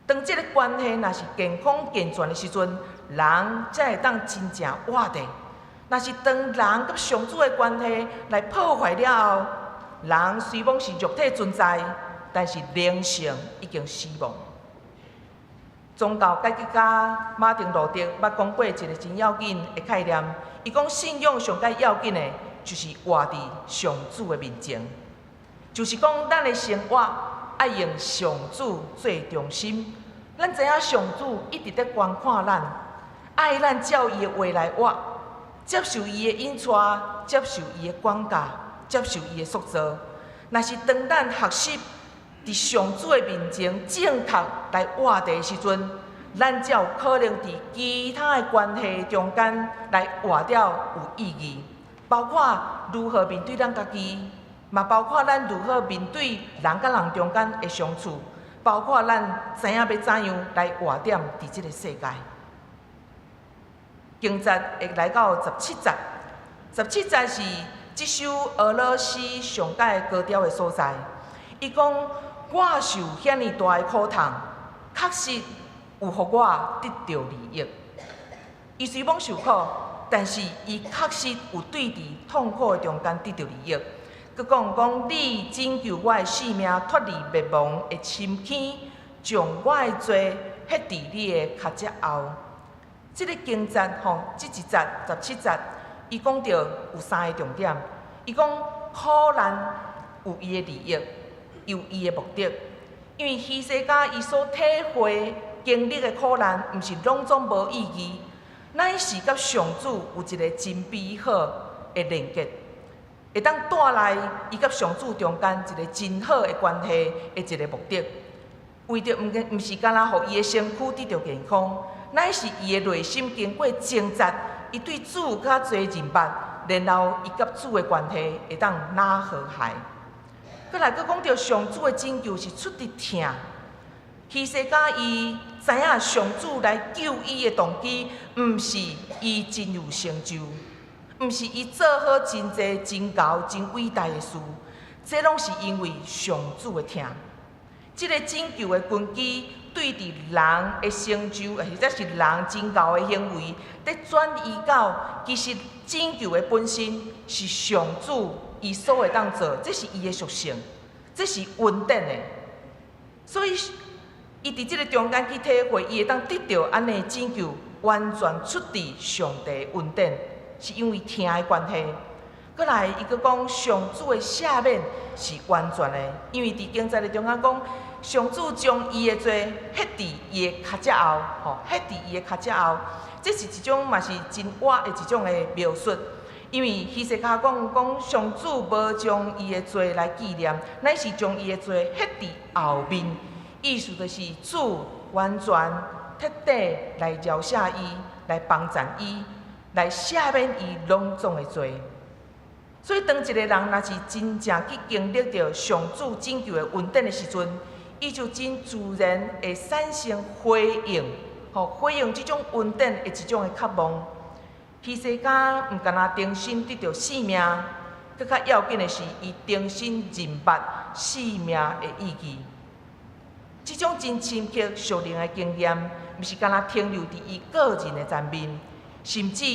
當這个關係若是健康健全的時陣，人才會當真正活著。若是當人佮上主的關係來破壞了後，人雖罔是肉體存在，但是靈性已經死亡。宗教改革家馬丁路德捌講過一个真要緊的概念，伊講信仰上蓋要緊的，就是活佇上主的面前，就是講咱的生活愛用上主做中心。咱知影上主一直佇觀看咱，愛咱照伊的話來活，接受伊的引帶，接受伊的管教，接受伊的塑造。若是當咱學習佇上主的面前正確來活著的時陣，咱才有可能佇其他的關係中間來活得有意義，包括如何面對咱家己，嘛包括咱如何面對人佮人中間的相處，包括咱知影欲怎樣來活踮佇這个世界。經節會來到十七節，十七節是這首歌樂詩上蓋高調的所在。伊講：我受遐爾大的苦痛，確實有予我得著利益。伊雖罔受苦，但是伊確實有對佇痛苦的中間得著利益。閣講講你拯救我的性命脫離滅亡的深坑，將我的罪歇佇你的跤跡後。這个經節吼，這一節十七節，伊講著有三个重點。伊講苦難有伊的利益，有伊的目的。因為希西家伊所體會經歷的苦難，毋是攏總無意義，乃是佮上主有一个真美好的連結，會當帶來伊佮上主中間一个真好的關係的一个目的。為著毋是干焦予伊的身軀得著健康，乃是伊的內心經過掙扎，伊對主較濟認捌，然後伊佮主的關係會當若和諧。閣來閣講著上主的拯救是出佇疼。希西家伊知影上主來救伊的動機，毋是伊真有成就，毋是伊做好真濟真𠢕真偉大的事，這攏是因為上主的疼。這个拯救的根基，對佇人的成就，或者是人真𠢕的行為，佇轉移到其實拯救的本身是上主伊所會當做，這是伊的屬性，這是恩典的。所以，伊佇這个中間去體會，伊會當得著按呢拯救，完全出自上帝恩典，是因為疼的關係。閣來，伊閣講上主的赦免是完全的，因為佇經節的中間講，上主將伊的罪歇佇伊的跤跡後，吼，歇佇伊的跤跡後，這是一種嘛是真活的一種的描述。因為希西家講講上主無將伊的罪來紀念，乃是將伊的罪歇佇後面。意思就是主完全徹底來饒赦伊，來幫贊伊，來赦免伊攏總的罪。所以，當一个人若是真正去經歷著上主拯救的恩典的時陣，伊就真自然會產生回應，吼，回應這種恩典的一種的渴望。希西家毋干焦重新得著性命，閣較要緊的是，伊重新認捌性命的意義。這種真深刻屬靈的經驗，毋是干焦停留佇伊個人的層面，甚至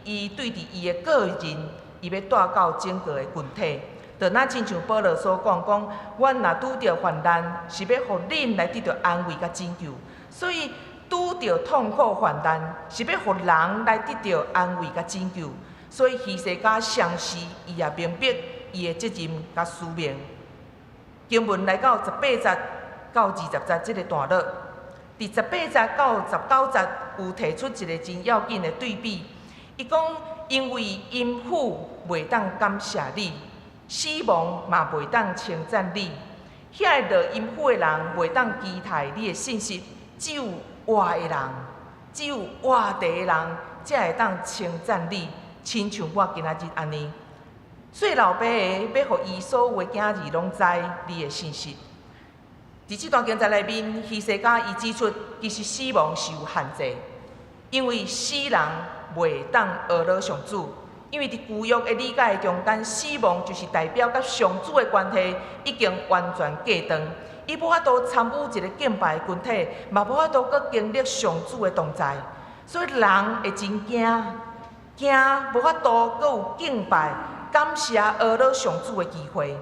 伊對佇伊的個人，伊欲帶到整個的群體。就若親像保羅所講，講阮若拄著患難，是欲予恁來得著安慰佮拯救。所以拄著痛苦患難，是欲予人來得著安慰佮拯救。所以希西家相信，伊也明白伊的責任佮使命。經文來到18節到20節這个段落，佇18節到19節有提出一个真要緊的對比。伊講，因為陰府袂當感謝你，死亡嘛袂當稱讚你。遐个落陰府的人袂當期待你的信實，只有活的人，只有活地的人，才會當稱讚你，親像我今仔日按呢。做老爸的欲予伊所有的囝兒攏知你的信實。佇這段經節內面，希西家伊指出，其實死亡是有限制，因為死人袂當呵咾上主，因為佇舊約的理解中間，死亡就是代表佮上主的關係已經完全隔斷，伊無法度參與一个敬拜的群體，嘛無法度閣經歷上主的同在，所以人會真驚，驚無法度閣有敬拜、感謝、呵咾上主的機會。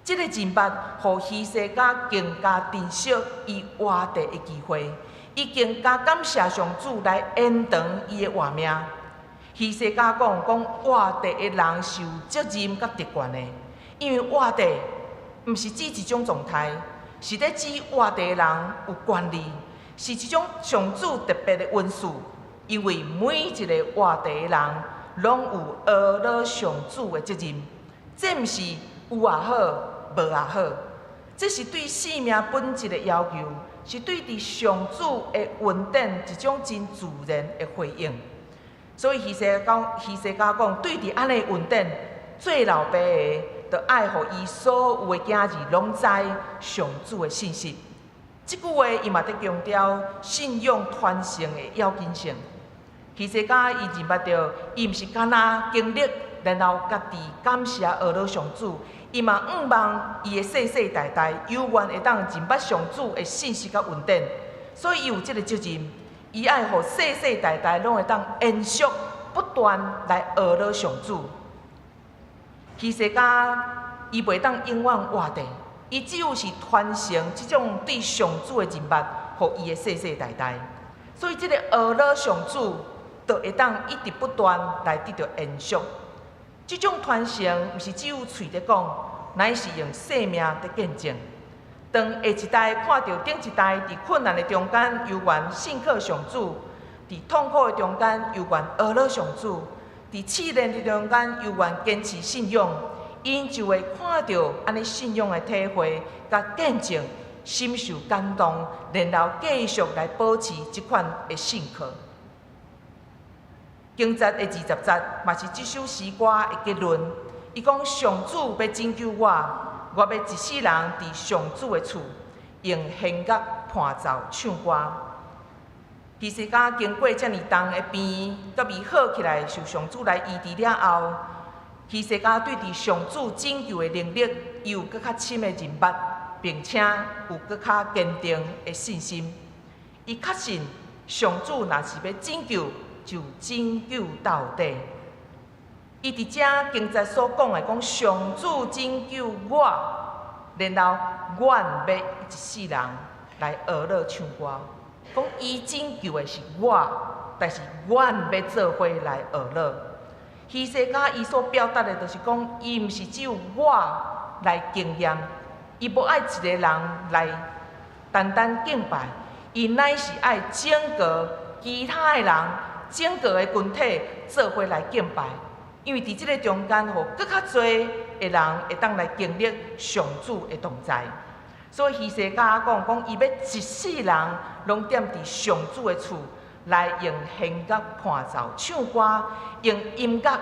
這个認捌，予希西家更加珍惜伊活地的機會，伊更加感謝上主來延長伊的活命。希西家講講活地的人是有責任佮特權的，因為活地毋是指一種狀態，是咧指活地的人有權利，是一種上主特別的恩賜。因為每一个活地的人，攏有呵咾上主的責任，這毋是有也好，無也好，這是對生命本質的要求，是對佇上主的恩典一種真自然的回應。所以希西家講，對佇按呢恩典，做老爸的，就愛予伊所有的囝兒攏知上主的信息。這句話伊嘛佇強調信仰傳承的要緊性。希西家伊認捌著，伊毋是干焦經歷，然後家己感謝呵咾上主，伊嘛向望伊的世世代代有緣會當認捌上主的信息佮恩典，所以伊有這个責任，伊愛予世世代代攏會當延續不斷來呵咾上主。希西家伊袂當永遠活地，伊只有是傳承這種對上主的認捌，予伊的世世代代。所以這个呵咾上主，就會當一直不斷來得著延續。這種傳承毋是只有喙咧講，乃是用生命佇見證。當下一代看著頂一代佇困難的中間猶原信靠上主，佇痛苦的中間猶原呵咾上主，佇試煉的中間猶原堅持信仰，𪜶就會看著按呢信仰的體會佮見證，深受感動，然後繼續來保持這款的信靠。經節的20節嘛是這首詩歌的結論。伊講上主欲拯救我，我欲一世人佇上主的厝，用弦樂伴奏唱歌。希西家經過遮爾重的病，佮伊好起來，受上主來醫治了後，希西家對佇上主拯救的能力，伊有閣較深的認捌，並且有閣較堅定的信心。伊確信上主若是欲拯救，就拯救到底。伊佇遮經節所講的，講上主拯救我，然後阮欲一世人來呵咾唱歌。講伊拯救的是我，但是阮欲做伙來呵咾。希西家伊所表達的，就是講，伊毋是只有我來經驗，伊無愛一个人來單單敬拜，伊乃是愛整個其他的人，整個的群體做伙來敬拜，因為佇這个中間，予閣較濟的人會當來經歷上主的同在。所以希西家講，講伊欲一世人攏踮佇上主的厝來用弦樂伴奏唱歌，用音樂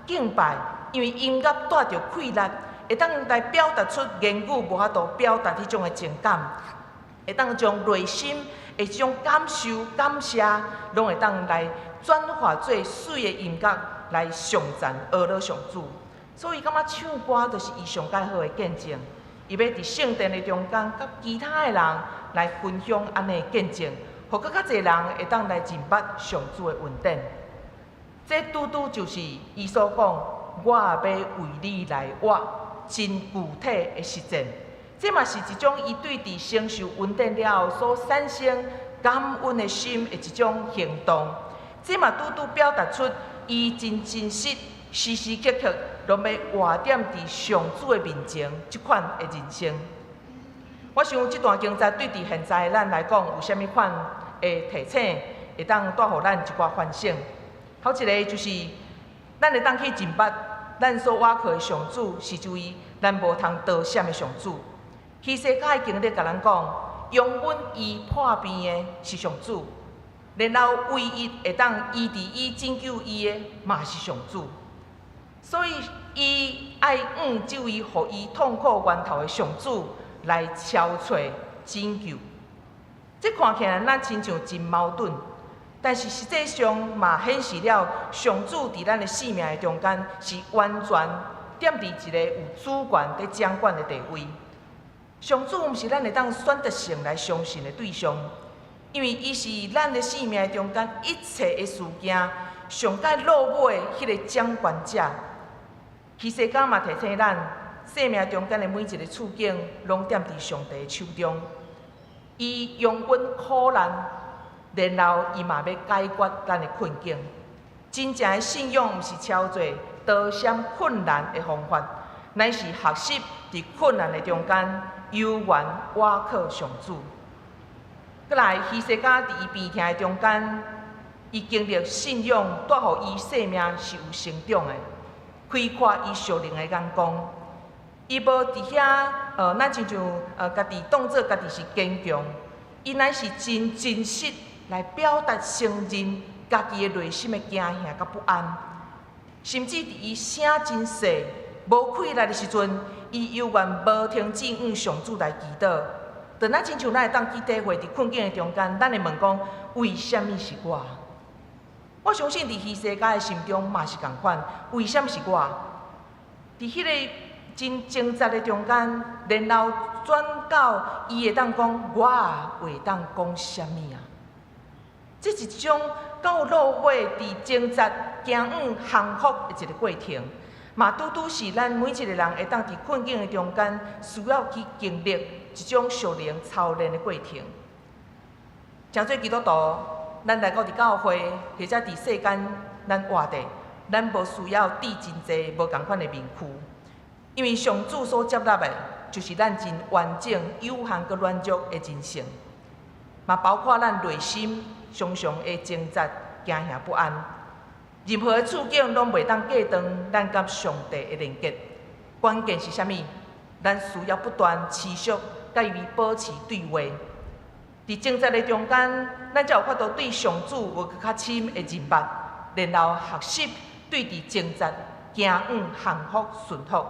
敬拜，因為音樂帶著氣力，會當來表達出言語無法度表達彼種的情感，會當將內心的這種感受、感謝，攏會當來轉化做媠的音樂來頌讚呵咾上主。所以感覺唱歌就是伊上蓋好的見證。伊欲佇聖殿的中間，佮其他的人來分享按呢的見證，予閣較濟人會當來認捌上主的恩典。這拄拄就是伊所講，我欲為你來活，真具體的實踐。這嘛是一種伊對佇承受恩典了後所產生感恩的心的一種行動。這嘛拄拄表達出伊真真實，時時刻刻攏欲活踮佇上主的面前，這款的人生。我想這段經節對佇現在的咱來講，有啥物款的提醒，會當帶予咱一寡反省。頭一个就是，咱會當去認捌，咱所倚靠的上主是一位咱無通躲閃的上主。希西家的經歷共咱講，容忍伊破病的是上主，然後唯一會當醫治伊、拯救伊的嘛是上主。所以，伊愛向這位予伊痛苦源頭的上主來敲揣拯救。這看起來咱親像真矛盾，但是實際上嘛顯示了上主佇咱的生命的中間是完全踮佇一個有主權佇掌管的地位。上主毋是咱會當選擇性來相信的對象，因為伊是咱的生命中間一切的事件上蓋落尾彼個掌權者。希西家嘛提醒咱，生命中間的每一個處境，攏踮佇上帝的手中。伊容忍苦難，然後伊嘛欲解決咱的困境。真正的信仰毋是操作躲閃困難的方法，乃是學習佇困難的中間猶原倚靠上主。閣來，希西家佇伊病痛的中間，伊經歷信仰帶予伊生命是有成長的，開闊伊屬靈的眼光。伊無佇遐，咱親像家己當做家己是堅強，伊乃是真真實來表達承認家己的內心的驚嚇佮不安，甚至佇伊聲真細、無氣力的時陣，伊猶原無停止向上主來祈禱。就若親像咱會當去體會，佇困境的中間，咱會問講：為啥物是我？我相信佇希西家的心中嘛是仝款，為啥物是我？佇彼個真掙扎的中間，然後轉到伊會當講：我會當講啥物啊？這是一種到落尾佇掙扎、驚惶、降服的一個過程，嘛拄拄是咱每一個人會當佇困境的中間需要去經歷一種屬靈操練的過程。成做基督徒，咱來到佇教會或者佇世間，咱活著，咱無需要戴真濟無仝款的面具，因為上主所接納的，就是咱真完整、有限閣軟弱的人性，嘛包括咱內心常常會掙扎、驚嚇不安。任何的處境攏袂當隔斷咱佮上帝的連結。關鍵是啥物？咱需要不斷持續佮伊保持對話。佇掙扎的中間，咱才有法度對上主有閣較深的認捌，然後學習對佇掙扎、驚惶、降服、順服。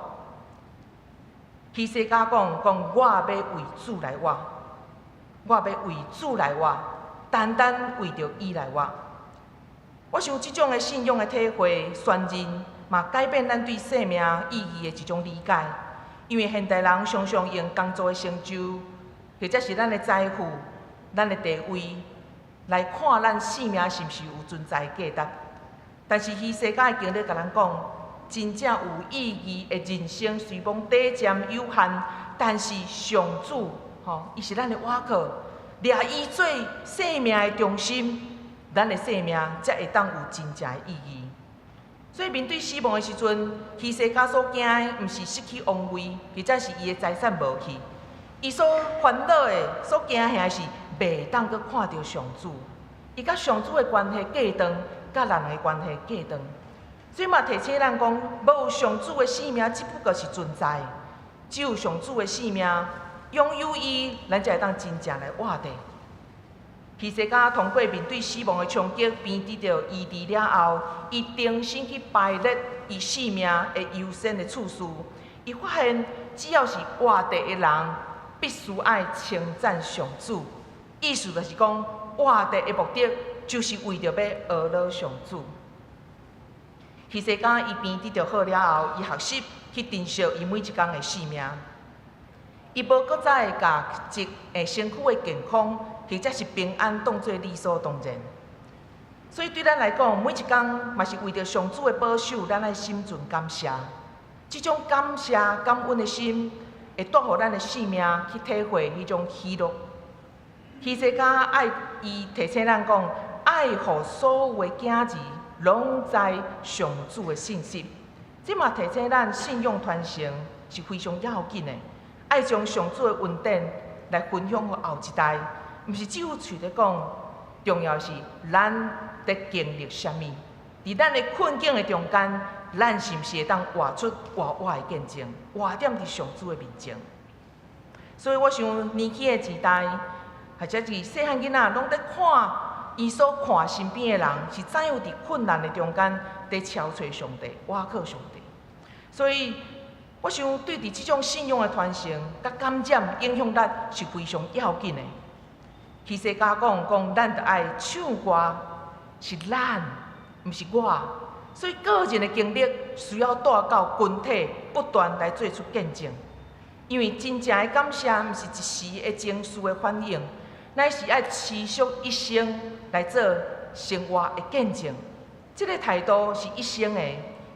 希西家講講，我欲為主來活，我欲為主來活，單單為著伊來活。我想這種的信仰的體會、宣認，嘛改變咱對生命意義的一種理解。因為現代人常常用工作的成就，或者是咱的財富、咱的地位，來看咱生命是毋是有存在價值。但是希西家的經歷共咱講，真正有意義的人生雖罔短暫有限，但是上主吼，伊是咱的倚靠，掠伊做生命的中心，咱的生命才會當有真正的意義。所以面對死亡的時陣，希西家所驚的毋是失去王位，或者是伊的財產無去，伊所煩惱的、所驚嚇的是袂當閣看著上主，伊佮上主的關係隔斷，佮人的關係隔斷。所以嘛提醒咱講，無上主的生命只不過是存在，只有上主的生命擁有伊，咱才會當真正來活著。希西家通過面對死亡的衝擊，病得著醫治了後，伊重新去排列伊性命的優先的次序。伊發現，只要是活著的人，必須愛稱讚上主。意思就是講，活著的目的就是為著欲呵咾上主。希西家伊病得著好了後，伊學習去珍惜伊每一工的性命。伊無閣再共一身軀的健康或者是平安當做理所當然。所以對咱來講，每一工嘛是為著上主的保守，咱愛心存感謝。這種感謝感恩的心，會帶予咱的性命去體會彼種喜樂。希西家愛伊提醒咱講，愛予所有的囝兒攏知上主的信息。這嘛提醒咱信仰傳承是非常要緊的，愛將上主的恩典來分享予後一代，毋是只有喙咧講，重要是咱佇經歷啥物，佇咱的困境的中間，咱是毋是會當活出活活的見證，活踮佇上主的面前。所以我想年輕的時代，或者是細漢囡仔，攏佇看伊所看身邊的人是怎樣佇困難的中間佇朝揣上帝、倚靠上帝。所以，我想對佇這種信仰的傳承、佮感染影響力是非常要緊的。希西家講講，咱著愛唱歌，是咱，毋是我。所以個人的經歷需要帶到群體，不斷來做出見證。因為真正的感謝，毋是一時的情緒的反應，乃是愛持續一生來做生活的見證。這個態度是一生的，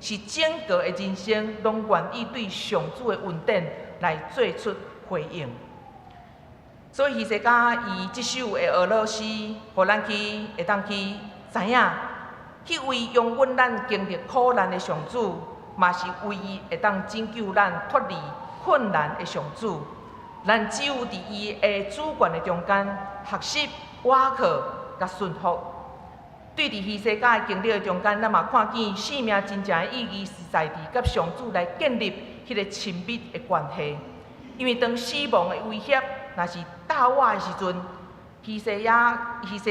是整個的人生攏願意對上主的恩典來做出回應。所以希西家伊這首的呵咾詩，予咱去會當去知影，彼位容允咱經歷苦難的上主，嘛是唯一會當拯救咱脫離困難的上主。咱只有佇伊的主權的中間學習、倚靠、佮順服。對佇希西家的經歷的中間，咱嘛看見生命真正的意義是在佇佮上主來建立彼個親密的關係。因為當死亡的威脅若是罩我的時陣，希西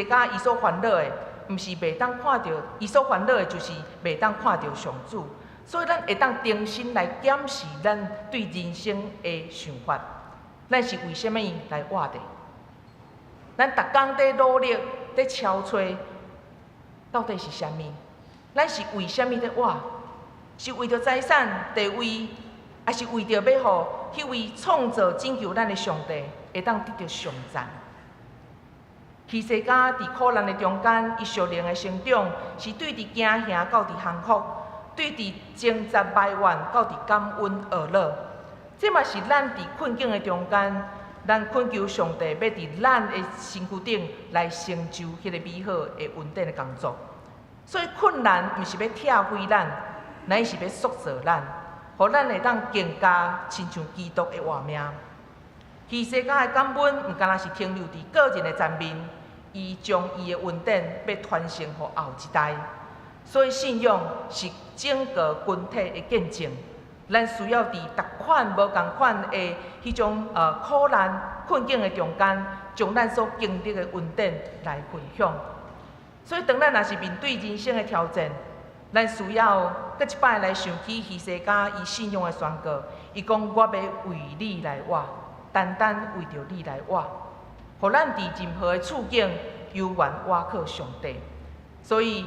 家伊所煩惱的，毋是袂當看著，伊所煩惱的就是袂當看著上主。所以咱會當重新來檢視咱對人生的想法。咱是為啥物來活著？咱逐工佇努力、佇朝揣，到底是啥物？咱是為啥物佇活？是為著財產、地位，抑是為著欲予彼位創造拯救咱的上帝會當得著頌讚？希西家佇苦難的中間，伊屬靈的成長是對佇驚嚇到佇降服，對佇掙扎埋怨到佇感恩呵咾。這嘛是咱佇困境的中間，咱懇求上帝欲佇咱的身軀頂來成就彼個美好的恩典的工作。所以困難毋是欲拆毀咱，乃是欲塑造咱，予咱會當更加親像基督的活命。希西家的感恩毋干焦是停留佇個人的層面，伊將伊的恩典欲傳承予後一代。所以信仰是整個群體的見證。咱需要佇逐款無仝款的彼種苦難困境的中間，將咱所經歷的恩典來分享。所以，當咱若是面對人生的挑戰，咱需要閣一擺來想起希西家伊信仰的宣告。伊講：我欲為你來活，單單為著你來活，予咱佇任何的處境，猶原倚靠上帝。所以，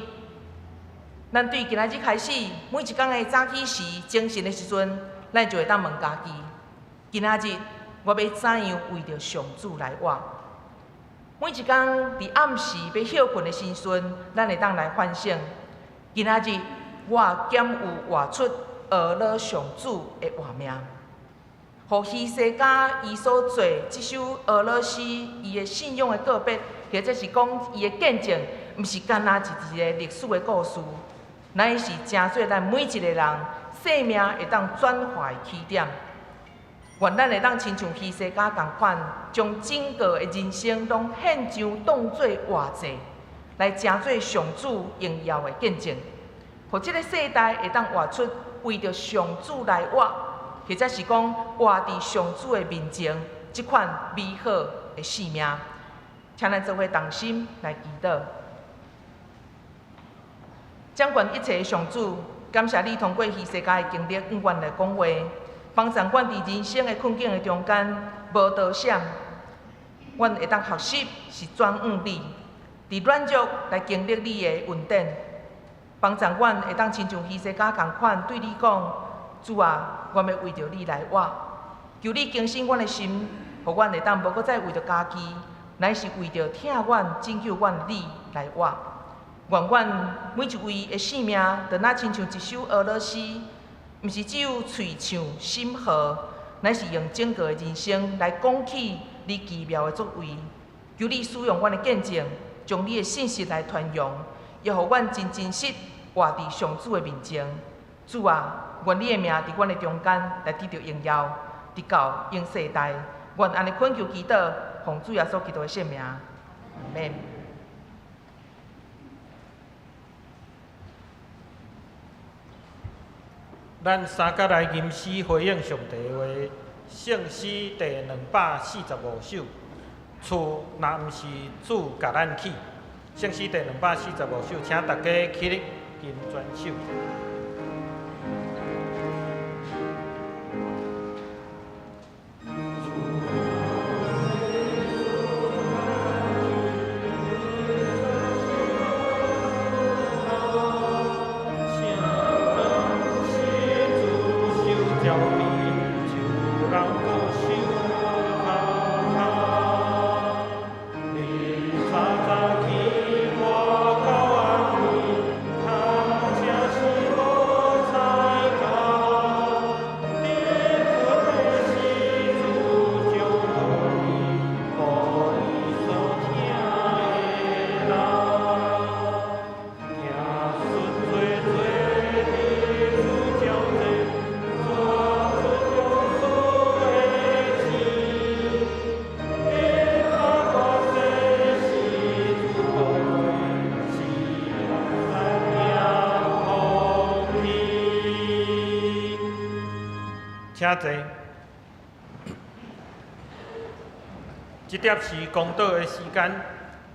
咱對今仔日開始，每一工的早起時精神的時陣，咱就會當問家己：今仔日我欲怎樣為著上主來活？每一工佇暗時欲歇睏的時陣，咱會當來反省：今仔日我敢有活出呵咾上主的活命？予希西家伊所做這首呵咾詩，伊的信仰的告別，或者是講伊的見證，毋是干焦一個歷史的故事，乃是成做咱每一個人生命會當轉化的起點。願咱會當親像希西家仝款，將整個的人生攏獻上當做活祭，來成做上主榮耀的見證，予這個世代會當活出為著上主來活，或者是講活佇上主的面前，這款美好的生命。請咱做伙同心來祈禱。掌權一切的上主，感謝你通過希西家的經歷，向阮來講話，幫助阮佇人生的困境的中間無倒閃。阮會當學習是轉向你，佇軟弱來經歷你的恩典，幫助阮會當親像希西家仝款對你講：主啊，阮欲為著你來活，求你更新阮的心，予阮會當無閣再為著家己，乃是為著疼阮、拯救阮的你來活。願阮每一位的生命，就若親像一首哀樂詩，毋是只有喙唱心和，乃是用整個的人生來講起你奇妙的作為。求你使用阮的見證，將你的信息來傳揚，也予阮真真實活佇上主的面前。主啊，願你的名佇阮的中間來得著榮耀，直到永世代。願按呢懇求祈禱，奉主耶穌基督的聖名，阿們。咱三角來吟詩回應上帝的話，聖詩第245首。厝若毋是主共咱起，聖詩第245首，請大家起立吟全首。請坐。這帖是公禱的時間，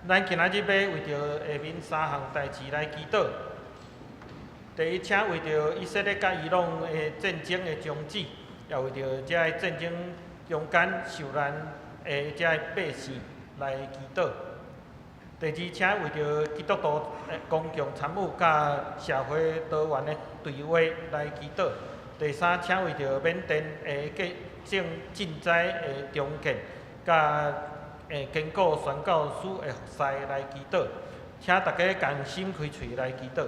咱今仔日欲為著下面三項代誌來祈禱。第一，請為著以色列佮伊朗的戰爭的終止，也為著這个戰爭中間受難的這个百姓來祈禱。第二，請為著基督徒公共參與佮社會多元的對話來祈禱。第三，請為著緬甸的各種賑災的重建，佮堅固宣教師的服侍來祈禱。請大家仝心開喙來祈禱。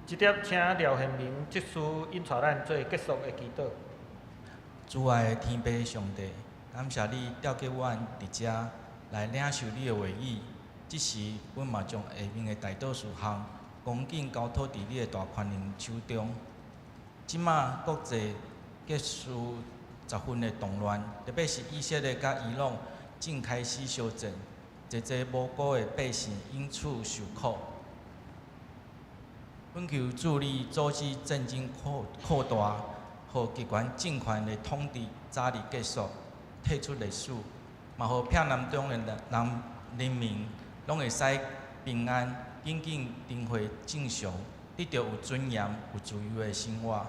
這帖請廖賢明執事引帶咱做結束的祈禱。主愛的天父上帝，感謝你召集阮佇遮來領受你的話語。這時，阮嘛將下面的代禱事項恭敬交託佇你的大權能手中。這馬國際局勢十分的動亂，特別是以色列佮伊朗正開始相戰，濟濟無辜的百姓因此受苦。懇求主你阻止戰爭擴擴大，予極權政權的統治早日結束，退出歷史，嘛予避難中的人人民攏會使平安，緊緊重回正常，得著有尊嚴、有自由的生活。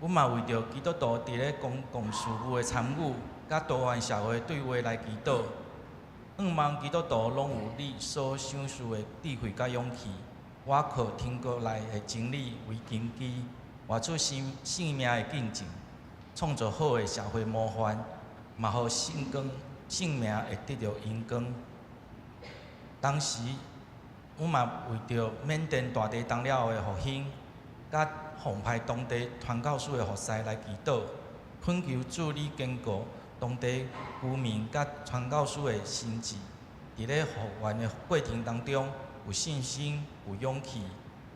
阮嘛為著基督徒佇咧公共事務的參與，佮多元社會對話來祈禱。向望基督徒攏有你所賞賜的智慧佮勇氣，倚靠天國內的真理為根基，活出生生命的見證，創造好的社會模範，嘛予聖光、生命會得著榮光。同時，阮嘛為著緬甸大地動了後的復興，佮奉派當地傳教士的服侍來祈禱，懇求主你堅固當地居民佮傳教士的心志，佇咧復原的過程當中，有信心、有勇氣，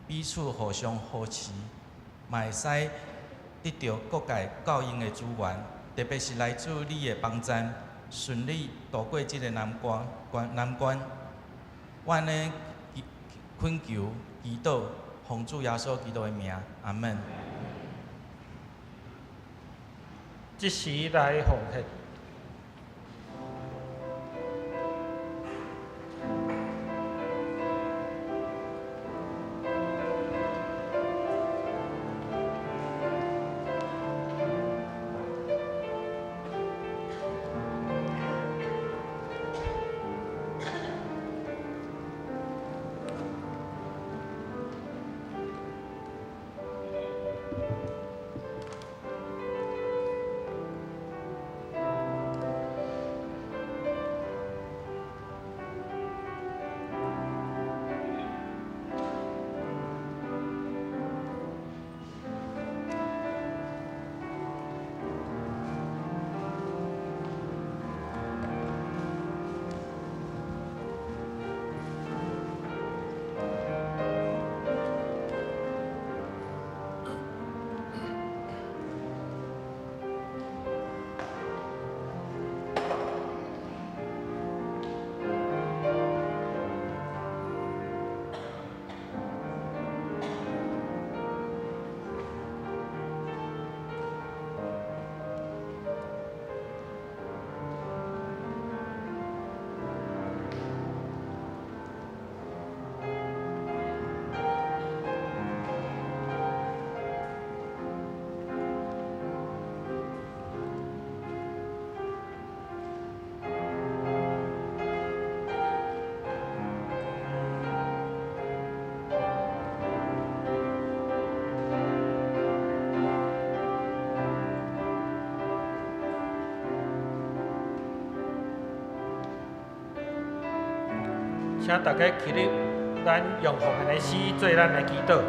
彼此互相扶持，嘛會使得著各界夠用的資源，特別是來自你的幫贊，順利渡過這个難關關難關。我按呢懇求祈禱，奉主耶穌基督的名，阿門。這時來奉獻。請大家起立，咱用奉獻的詩做咱的祈禱。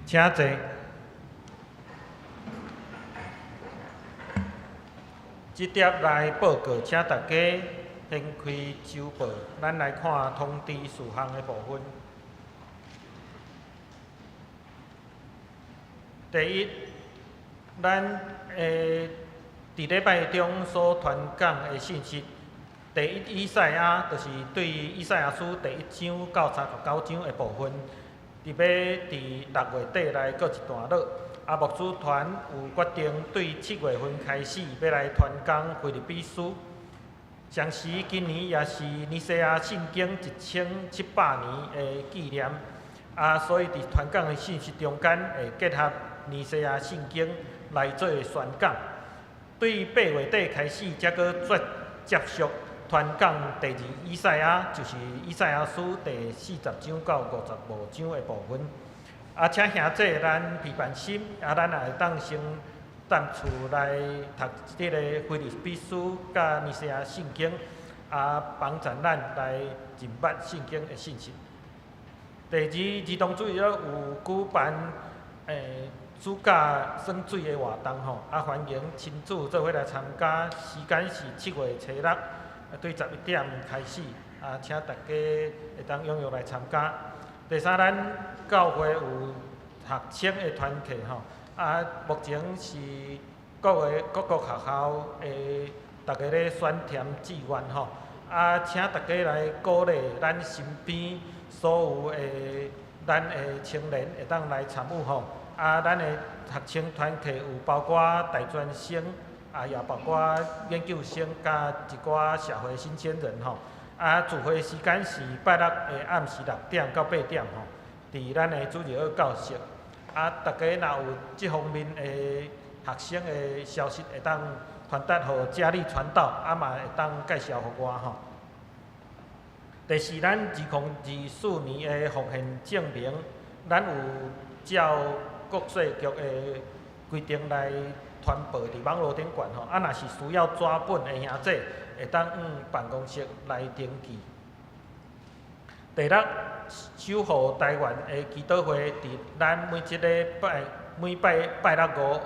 請坐。這碟來報告，請大家掀開週報，咱來看通知事項的部分。第一，咱會佇禮拜中所傳講的信息，第一以賽亞就是對以賽亞書第一章到39章的部分。特欲佇6月底來告一段落。啊，牧師團有決定對7月份開始欲來傳講腓立比書。同時，今年也是尼西亞信經1700年的紀念。啊，所以佇傳講的信息中間會結合尼西亞信經來做宣講。對8月底開始，才閣再接續傳講第二以賽亞，就是以賽亞書第40章到55章的部分。啊，請兄弟咱批判心，啊，咱也會當先踮厝來讀這个腓立比書佮尼西亞聖經，啊，幫助咱來認捌聖經的信息。第二，兒童主日學有舉辦暑假耍水的活動吼，啊，歡迎親子做伙來參加，時間是7月初6，對11點開始，啊，請大家會當踴躍來參加。第三，咱教會有學生的團契吼，啊，目前是各个各國學校的逐家咧選填志願吼，啊，請大家來鼓勵咱身邊所有的咱的青年會當來參與吼。啊，咱的學生團契有包括大專生，啊，也包括研究生，佮一寡社會新鮮人吼。啊，聚會時間是拜六的暗時6點到8點吼，佇咱的主日學教室。啊，大家若有這方面的學生的消息，會當傳達予佳麗傳道，啊嘛會當介紹予我吼。第四，咱2024年的奉獻證明，咱有照國稅局的規定來傳播佇網路頂懸吼。啊，若是需要紙本的兄弟，會當往辦公室來登記。第六，守護台灣的祈禱會，佇咱每一禮拜每拜拜六五，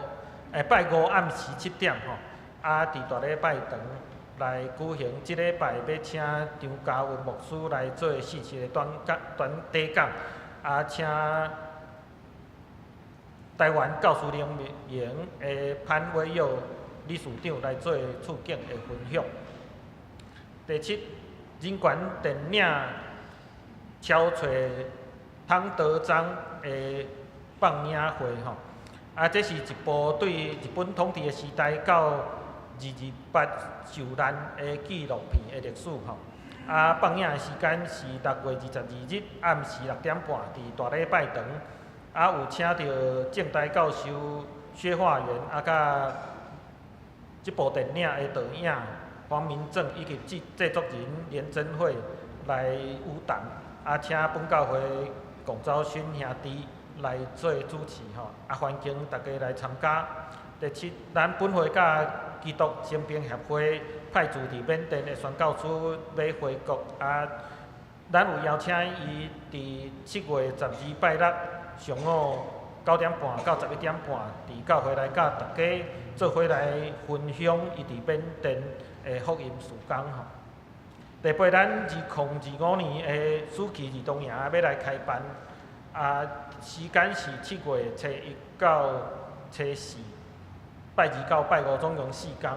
拜五暗時7點吼，啊，佇大禮拜堂來舉行。這禮拜欲請張嘉文牧師來做信息的短講、短短講，啊，請台灣教師聯盟的潘偉耀理事長來做處境的分享。第七，人權電影超揣湯德章的放映會吼，啊，這是一部對日本統治的時代到228受難的紀錄片的歷史吼。啊，放映的時間是6月22日暗時6點半，佇大禮拜堂。啊，有請著政大教授薛化元，啊，佮這部電影的導演黃明正以及製製作人連貞慧來與談。啊，請本教會龔昭勳兄弟來做主持吼，啊，歡迎大家來參加。第七，咱本會佮基督生命協會派駐佇緬甸的宣教師欲回國，啊，咱有邀請伊佇7月12拜六上午9點半到11點半，佇教會來佮大家做伙來分享伊佇緬甸的福音事工吼。第八，咱2025年的暑期兒童營欲來開辦，啊，時間是7月初1到初4，拜二到拜五總共4工，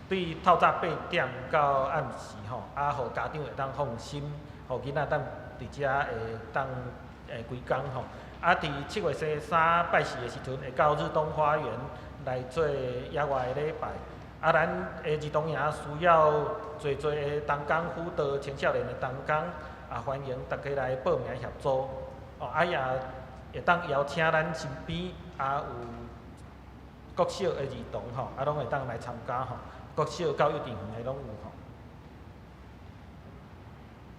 對透早8點到暗時吼，啊，予家長會當放心，予囡仔當佇遮會當規工吼。啊，佇7月初3拜四的時陣，會到日東花園來做野外的禮拜。啊，咱的兒童營需要濟濟的同工輔導青少年的同工，啊，歡迎大家來報名協助。哦，啊也會當邀請咱身邊啊有國小的兒童吼，啊，攏會當來參加吼。國小到幼稚園的攏有吼。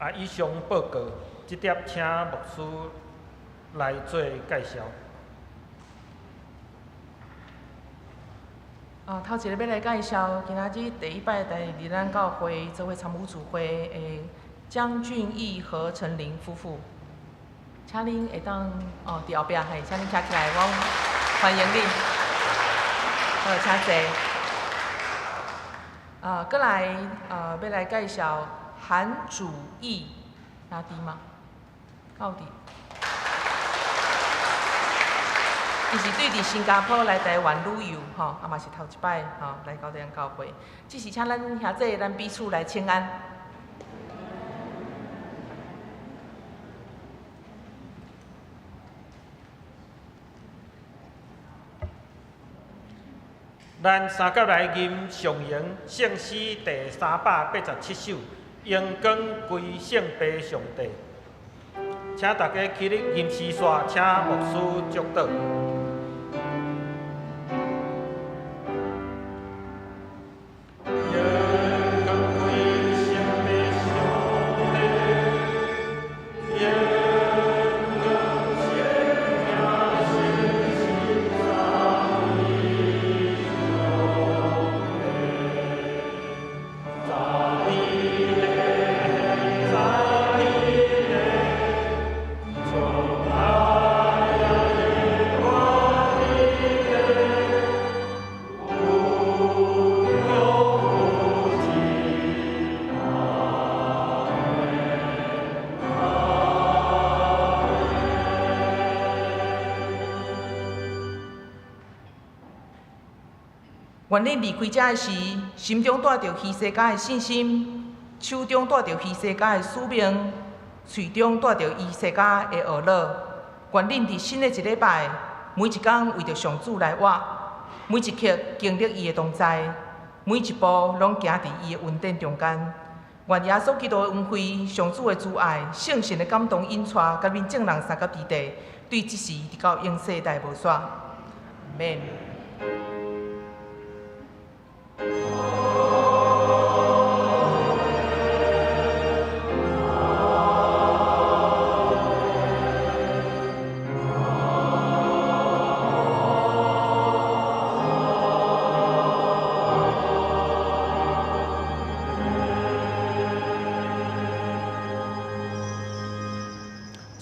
啊，以上報告，這碟請牧師來做介紹。啊，頭一个欲來介紹，今仔日第一擺來佇咱教會做伙參與聚會的江俊義何成林夫婦，請恁會當哦，佇後壁嘿，請恁徛起來，我歡迎恁。好，請坐。啊，閣來啊，欲來介紹韓主義，哪佇嗎？到底？伊是對佇新加坡來台灣旅遊，吼，啊嘛是頭一擺吼來到咱教會，這是請咱兄弟咱彼此來請安。咱三甲來吟上榮聖詩第387首，榮光歸聖父上帝。請大家起立吟詩煞，請牧師祝禱。榮光歸聖父上帝，榮光聖名神三位。願恁離開遮的時，心中帶著希西家的信心，手中帶著希西家的使命，喙中帶著希西家的學樂。願恁佇新的一禮拜，每一工為著上主來活，每一刻經歷伊的同在，每一步攏行佇伊的恩典中間。願耶穌基督的恩惠、上主的慈愛、聖神的感動引帶，佮恁眾人相佮佇地，對這時直到永世代無煞。阿們。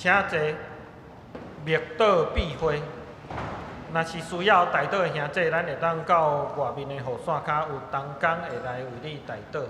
請坐，默禱閉會。若是需要代禱的兄弟，咱會當到外面的雨傘跤有同工會來為你代禱。